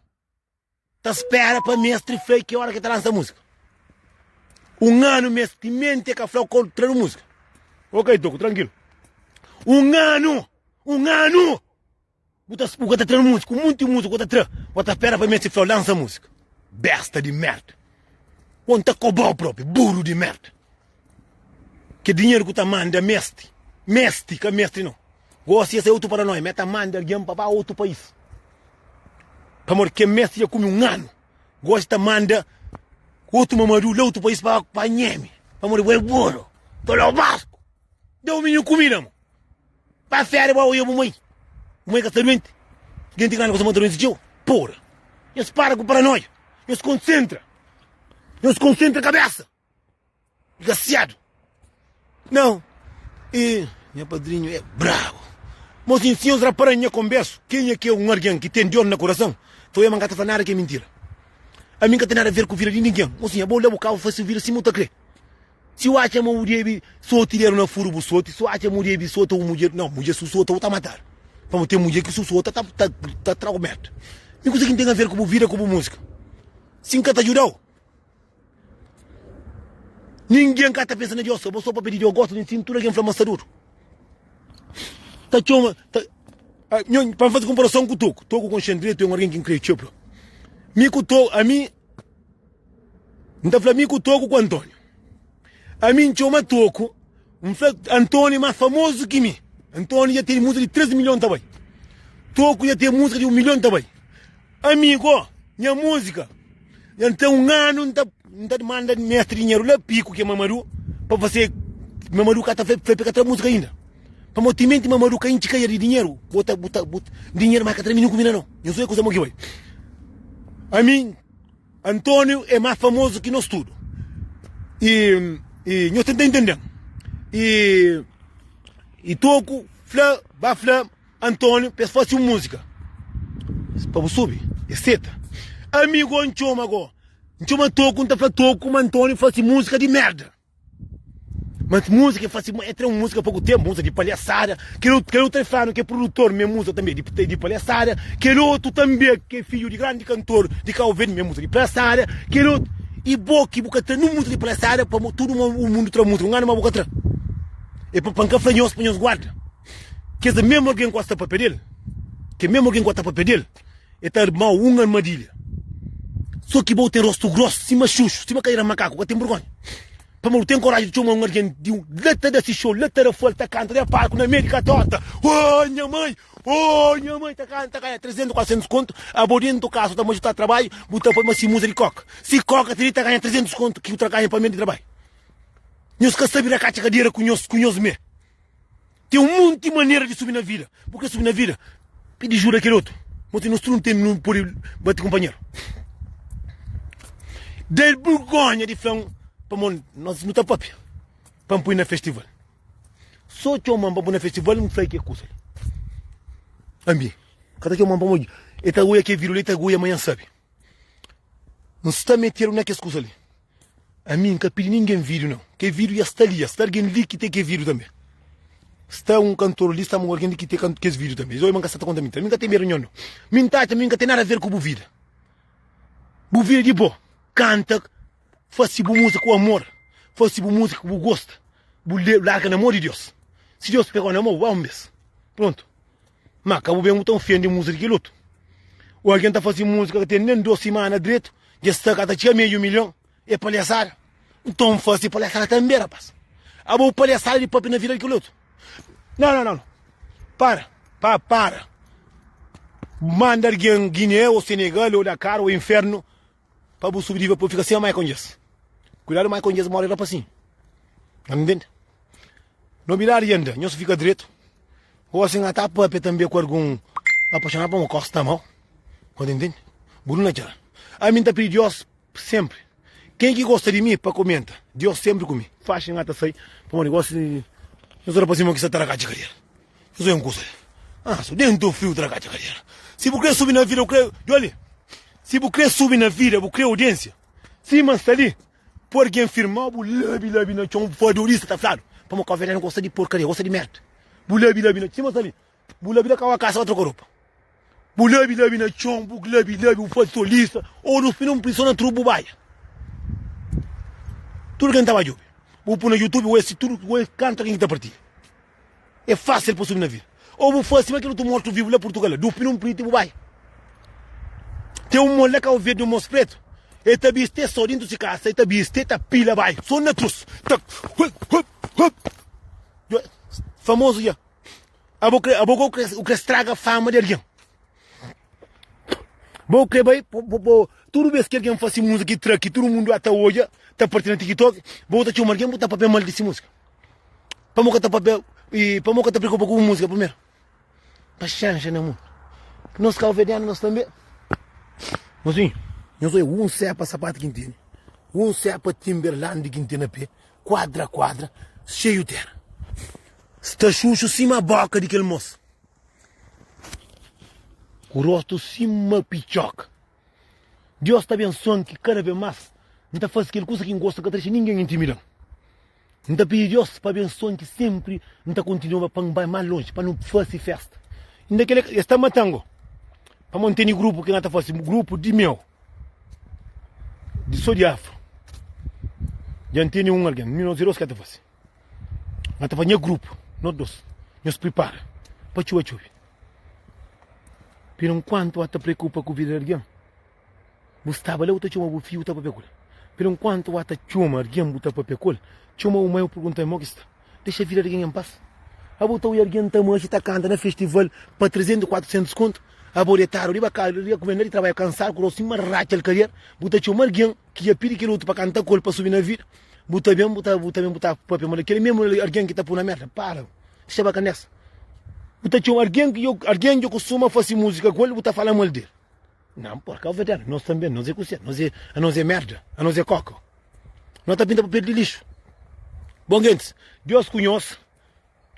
Ta spera pa mestri fla ki ora ki ta lansa musika. Un anu mes timenti e ka fla kol tra du musika. Ok toku trankilu. Un anu! Un anu! Bu ta bu ka ta tra musika, munti musika bu ta tra, bu ta spera pa mestri fla lansa musika. Besta di merda. Bon ta kobau propi, buru di merda. Ke dinheru ku ta manda mesti, mesti ka mestri no. Gosi es é otu paranoia, me ta manda algen pa ba otu país. Pamodi ke mesti dja kume un anu, gosi ta manda. Otu Mamadu la otu país pa pa nheme pamodi bo é buru tolobasku da un mininu kumida mo pa fera bo oia bu mai bu mai ka sta duenti genti grandi gosta ma ta duenti txeu pora nhos para ku paranoia nhos konsentra nhos konsentra kabesa. Desgraciado. Não. E nha padrinho é brabo. Mas sim, se nhos rapara nha converso, quem é que é um alguém que tem dor na coração, foi eu, mas não tá falando nada que é mentira. A mim não tem nada a ver com a vida de ninguém. Mocinha, bom lá o carro faz vida assim, tá crê. Se eu acho que o debe sote dinheiro na furo, bu sote. Se eu acho que o debe sote o mulher, não, mulher se sote, tá matar. Vamos ter mulher que se sote, tá, tá, tá, tá, merda. E coisa que tem a ver com a vida, com a música. Se nunca te ajudou. Ningen ka ta pensa na Deus, bo so papia di Deus gosta di nsina, tudu algen fla ma sta duru. Ta txoma, ta, a, nho, pa N faze konparason ku Toku, Toku konxe-m dretu, é un algen ki N krê txeu pa. Mi ku Toku, ami, N ta fla mi ku Toku ku Antóniu. Ami N txoma Toku, N fla Antóniu é más famozu ki mi. Antóniu dja ten múzika di 3 milhon ta bai. Toku dja ten múzika di 1 milhon ta bai. Ami go, nha múzika, dja N ten un anu N ta N ta manda mestri dinheru la Piku ki é Mamadu pa fase Mamadu ka ta fla pa ka tra múzika inda. Pamodi timenti Mamadu ka intxi kaia di dinheru, bo ta bo ta bo dinheru ma ka tra mininu kumida nau. Nhos oia kuza mo ki bai. Ami António é más famozu ki nos tudu. I i nhos tenta intende-m. I i Toku fla ba fla António pa es fase un múzika pa bu subi. Es seta. Ami go N txoma go N txoma Toku N ta fla Toku ma António fase múzika di merda. Mas múzika é fase é tra un múzika poku tempu, múzika di palhaçada. Kel otu kel otu é flanu ki é produtor me múzika tanbe di di palhaçada. Kel otu tanbe ki é fidju di grandi kantor di Kau Verdi me múzika di palhaçada. Kel otu i bo ki bu ka tra nun múzika di palhaçada pamo tudu o mundu tra múzika un anu ma bu ka tra. É pa pa N ka fla nhos pa nhos guarda. Kes mesmu algen ku sta papia del, ke mesmu algen ku ta papia del, e ta armau un armadilha. So ki bo ten rostu gros sima xuxu, sima kaira makaku, ka ten burgonha. Pamodi bu ten koraji di txoma un algen di un la ta da si xou, la ta da fuel, ta kanta na palku na meiu di katota, Oh nha mai, oh nha mai, ta kanta, ta ganha 300, 400 kontu, abo dentu kasa ta majuta trabadju, bu ta poi ma si muza di koka. Si koka ti li ta ganha 300 kontu ki bu ta ganha pa meiu di trabadju. Nhos ka sabi rakatxa kadera ku nhos, ku nhos me. Ten un monti manera di subi na vida. Bu kre subi na vida, pidi ajuda kel otu. Mos nos tudu nu ten nu pode bati kunpanheru. Da-l burgonha di fla-m pamodi nos nu ta papia pa N pui na festival. So txoma-m pa N pui na festival, N fla-l ke kusa li. Ami, ka ta txoma-m pamodi el ta oia ke video li, el ta oia ma nha sabe. N sta metedu na kes kusa li. Ami N ka pidi ningen vídiu nau. Ke vídiu dja sta li dja. Sta algen li ki ten ke vídiu tanbe. Sta un kantor li, sta un algen li ki ten kes vídiu tanbe. Es omi ma N ka sta ta konta mintira. Mi N ka ten medu nho nau. Mi N ta atxa mi N ka ten nada a ver ku bu vida. Bu vida di bo. Kanta, fase bu múzika ku amor. Fase bu múzika ku bu gosta. Bu larga na mô di Deus. Si Deus pegau na mô, bu ba un bes. Prontu. Ma ka bu ben bu ta ofende múzika di kel otu. O algen ta faze múzika ka ten nen dos simana dretu, dja sta ka ta txiga meiu milhon. É palhaçada? Nton faze palhaçada tanbe, rapaz. Abo palhaçada di papia na vida di kel otu. Não, não, não. Para, pa, para. Manda algen Guiné ou Senegal ou Dakar ou inferno pa bu subi di pa fika sima Michael Jackson. Cuidado Michael Jackson morre rapacinho. Tá me entende? Nobidade anda, nhos fica dreto. Ou assim ata papia também com algum apaixonado pa uma costa mal. Tá entende? Buruna tchara. A mim tá pedi Deus Sempre. Ken ki gosta di mi pa komenta. Dios sempre ku mi. Faxi nha ta sai pamodi gosi nhos ora pa sima ki sta ta rakatxa kadera. Nhos oia un kusa li. Ah, so dentu friu ta rakatxa kadera. Si bu kre subi na vida bu kre, djoli. Si bu kre subi na vida bu kre audiensia. Sima sta li, po algen firmau bu labi labi na txon fadorista ta fladu. Pamodi kabuverdianu gosta di porkaria, gosta di merda. Bu labi labi na sima sta li. Bu labi la kaua kasa ba troka ropa. Bu labi labi na txon, bu labi labi, bu fazi solista, ô dus pina un prison na tru bu baia. Tudu ken ta ba djobe. Bu pui na youtube, bu si tudu, bu kantu algen ki ta partilha. É fásil pa subi na vida. Ô bu fazi sima kel otu mortu vivu la Purtugal la, dus pina un priti bu baia. Ten un mon la Kau Verdi, un mos pretu, el ta bisti el so dintu si kasa, el ta bisti, el ta pila bai, so na trus, ta hup hup hup. Famozu dja. Abo kre, abo kre, u kre straga fama di algen. Bo kre bai bo tudu bes ki algen fase múzika ki tra ki tudu mundu ata odja ta parti na tiktok bo ta txoma algen bu ta papia mal di si múzika pamo ka ta papia i pamo ka ta preokupa ku bu múzika primeru paxénxa na mundu nos kauverdianu nos tanbe mozinhu nhos odja un sepa sapatu ki N tene un sepa timberland ki N tene na pe kuadra kuadra xeiu tera sta xuxu sima boka di kel mos. Ku rostu sima pitxoka. Deus ta abensoa-m ki kada bês más N ta faze kel kuza ki N gosta, N ka ta dexa ningen intimida-m. N ta pidi Deus pa abensoa-m ki sénpri N ta kontinua pa N bai más lonji, pa nu faze fésta. Inda kel-la, es ta mata-m go, pamodi N tene grupu ki N ta faze, grupu di meu, di sô di afro. Dja N tene un algen, mi nos é dôs ki ta faze. N ta fla nha grupu, nos dos, nhos pripara pa txuba txobe. Pero nkuantu a ta preokupa ku vida di algen, bu staba la bu ta txoma bu fidju bu ta papia ku el. Pero nkuantu a ta txoma algen bu ta papia ku el, txoma bu mai bu pergunta-l mo ki sta. Dexa vida di algen en pas. Abo ta oja algen ta manxe ta kanta na festival pa 300, 400 kontu, abo detadu riba kama, riba kumenda di trabadju kansadu ku rostu sima ratxa alkader, bu ta txoma algen. Ki dja pidi kel otu pa kanta ku el pa subi na vida, bu ta ben, bu ta, bu ta ben, bu ta papia mal. Kel mesmu algen ki ta pui na merda, para, dexa ba kandesa. Bu ta txoma algen ki algen ki kustuma fasi musika ku el, bu ta fala mal del. Não, por causa dela, nós também, nós é kuse, nós é, nós é merda, nós é coca. Nós ta pinta papel di lixo. Bom, gentis, Deus ku nhos.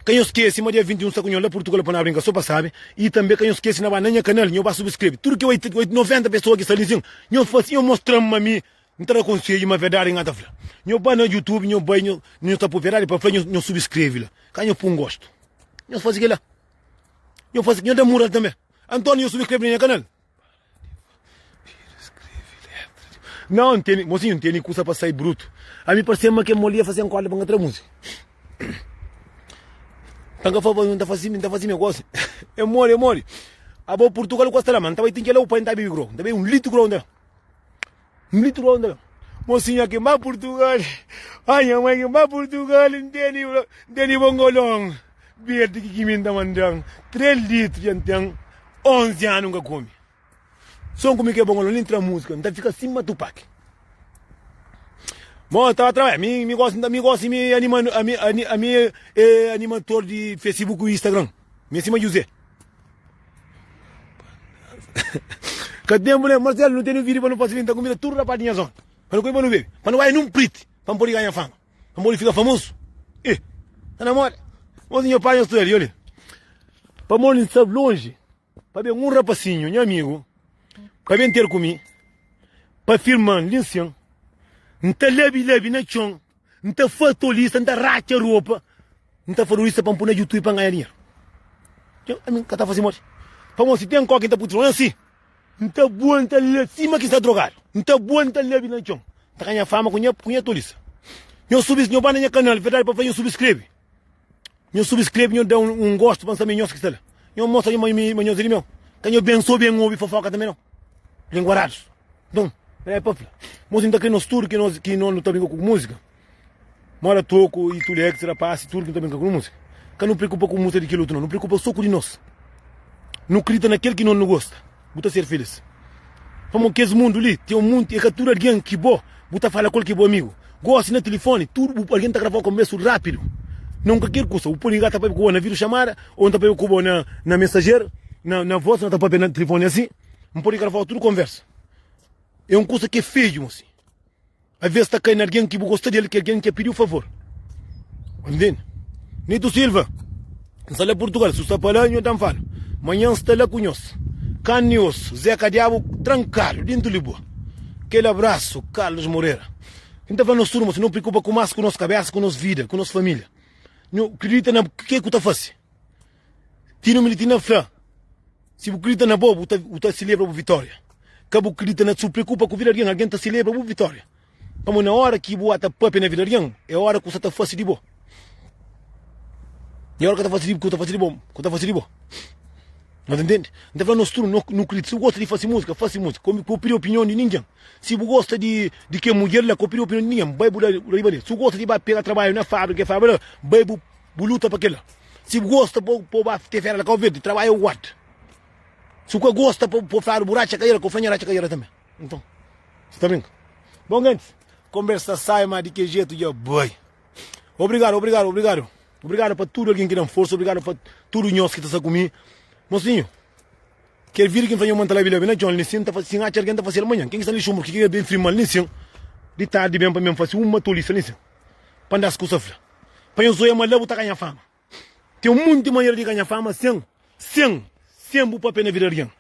Ka nhos skese ma dia 21 sta ku nho la Purtugal pa na brinka so pa sabi y tanbe ka nhos skese na ba na nha kanal nho ba subscreve tudu ki 8 90 pesoa ki sta li sin nho fasi nho mostram ma mi N ta da konsedju ma verdadi N ka ta fla nho ba na youtube nho bai nho nho ta pui verdadi pa fla nho nho subscreve la ka nho pui un gostu nho fasi kila nho fasi nho da mural tanbe Antonio nho subscreve na nha kanal. Não, não tem, mocinho, não tem kusa pa sai bruto. A mi parece ma que molia fazer um corda para tra música. Tanga fa não tá fazendo, não tá fazendo negócio. É mole, é mole. A bo Portugal gosta lá, mas tá vai tem que lá o pai tá bebe grow, tá bebe um litro grow, tá. Um litro grow, tá. Mocinho aqui, mas Portugal. Ai, minha mãe, mas Portugal, não tem, não tem bongolão. Verde ki mi ta manda-m 3 litru dja N ten 11 anu N ka kume So N kume ke bongolon li N tra musika N ta fika sima Tupac Bon N taba trabadja mi mi gosi mi gosi mi anima ami ami é animator di Facebook ku Instagram mi é sima Djuzé Ka tenpu ne Marcelo nu tene video pa nu fasi li N ta konvida tudu rapaz di nha zona pa nu kome pa nu bebe pa nu bai nun priti pa N pode ganha fama. Pamodi fika famosu? Ih, ta na moda. Mosi nho pai nho sta li, oli. Pamodi N sta lonji pa ben un rapasinhu, nha amigu, pa ben ter ku mi, pa firma-m li nsin. N ta labi-labi na txon, N ta fatolista, N ta ratxa ropa, N ta fatolista pa N pui na YouTube pa N ganha dinheru. Dja, ami N ka ta fase modi. Pamodi si ten koki N ta pui txon asi. N ta bua, N ta lebe, sima ki N sta drogadu. N ta bua, N ta lebe na txon. N ta ganha fama ku nha, ku nha tolisa. Nho subi, nho ba na nha kanal, verdadi pa fla, nho subskrebe. Nho subskrebe, nho da un, un gostu pa N sabe nhos ki sta la. Nho mostra ma, ma, ma nhos é di meu. Ka nho ben so ben obi fofoka tanbe nau. Linguaradus. Nton, verdadi pa fla. Mos N ta kre nos tudu ki nos, ki no, no ta brinka ku múzika. Mora Toco e Tulex, rapaz, tudo ki nu ta brinka ku múzika. Ka nu preokupa ku múzika di kel otu, nu preokupa so ku di nos. Nu kridita na kel ki nos nu gosta, bu ta ser felis. Pamodi kes mundu li ten un monti, é ka tudu algen ki bo bu ta fala ku el ki é bu amigu. Gosi na tilifoni, tudu bu algen ta gravau konbersu rápidu. Na un kalker kusa, bu pode ta papia ku bo na vídeo chamada, ou N ta papia ku bo na na mensajeru, na na vos, N ta papia na tilifoni asi, N pode gravau tudu konversa. É un kusa ki é feiu, mosi. Aves ta kai na algen ki bu gosta di el, ki algen ki pidiu favor. Ntende? Nito Silva, N sta la Purtugal, si bu sta pa la, nho da-m fala. Manhan N sta la ku nhos. Karni i osu, Zeka Diabu trankadu dentu Lisboa. Kel abrasu, Carlos Moreira. N ta fla nos tudu, mosi, no preokupa ku mas ku nos kabesa, ku nos vida, ku nos familia. Nho kridita na ke ku ta fasi. Tino Militina fla. Si bu kridita na bo, bu ta, bu ta selebra bu vitória. Ka bu kridita na, si bu preokupa ku vida di algen, algen ta selebra bu vitória. Pamodi na óra ki bu ata papia na vida di algen, é óra ku sa ta fase di bo. É óra ku ta fase di, ku ta fase di bo, ku ta fase di bo. N ta ntende? N ta fla nos tudu, no, no kridita. Si bu gosta di fase múzika, fase múzika. Ka bu pidi opinion di ningen. Si bu gosta di, di ke mudjer la, ka bu pidi opinion di ningen. Bai bu da riba del. Si bu gosta di ba pega trabadju na fábrika, ke fábrika la, bai bu. Bu luta pa kila. Si bu gosta pa bu ba te fera la Kau Verdi, trabadja bu guarda. Si bu ka gosta pa bu fladu bu ratxa kaira, ka bu fla nha ratxa kaira tanbe. Nton, bu ta brinka. Bon gentis, konbersa sai ma di ke jetu dja bai. Obrigadu, obrigadu, obrigadu. Obrigadu pa tudu algen ki da-m forsa, obrigadu pa tudu nhos ki ta sta ku mi. Mosinhu, kel vídiu ki N fla nho ma N ta labi-labi na txon li sin, N ta fase, si N atxa algen N ta fase-l manhan. Ken ki sta li Luxemburgu ki ka ben firma-l li sin, di tardi ben pa mi N fase uma tolisa li sin, pa N da-s kusa fla. Pa nhos oia ma la bu ta ganha fama. Ten munti manera di ganha fama sen, sen, sen bu papia na vida di algen.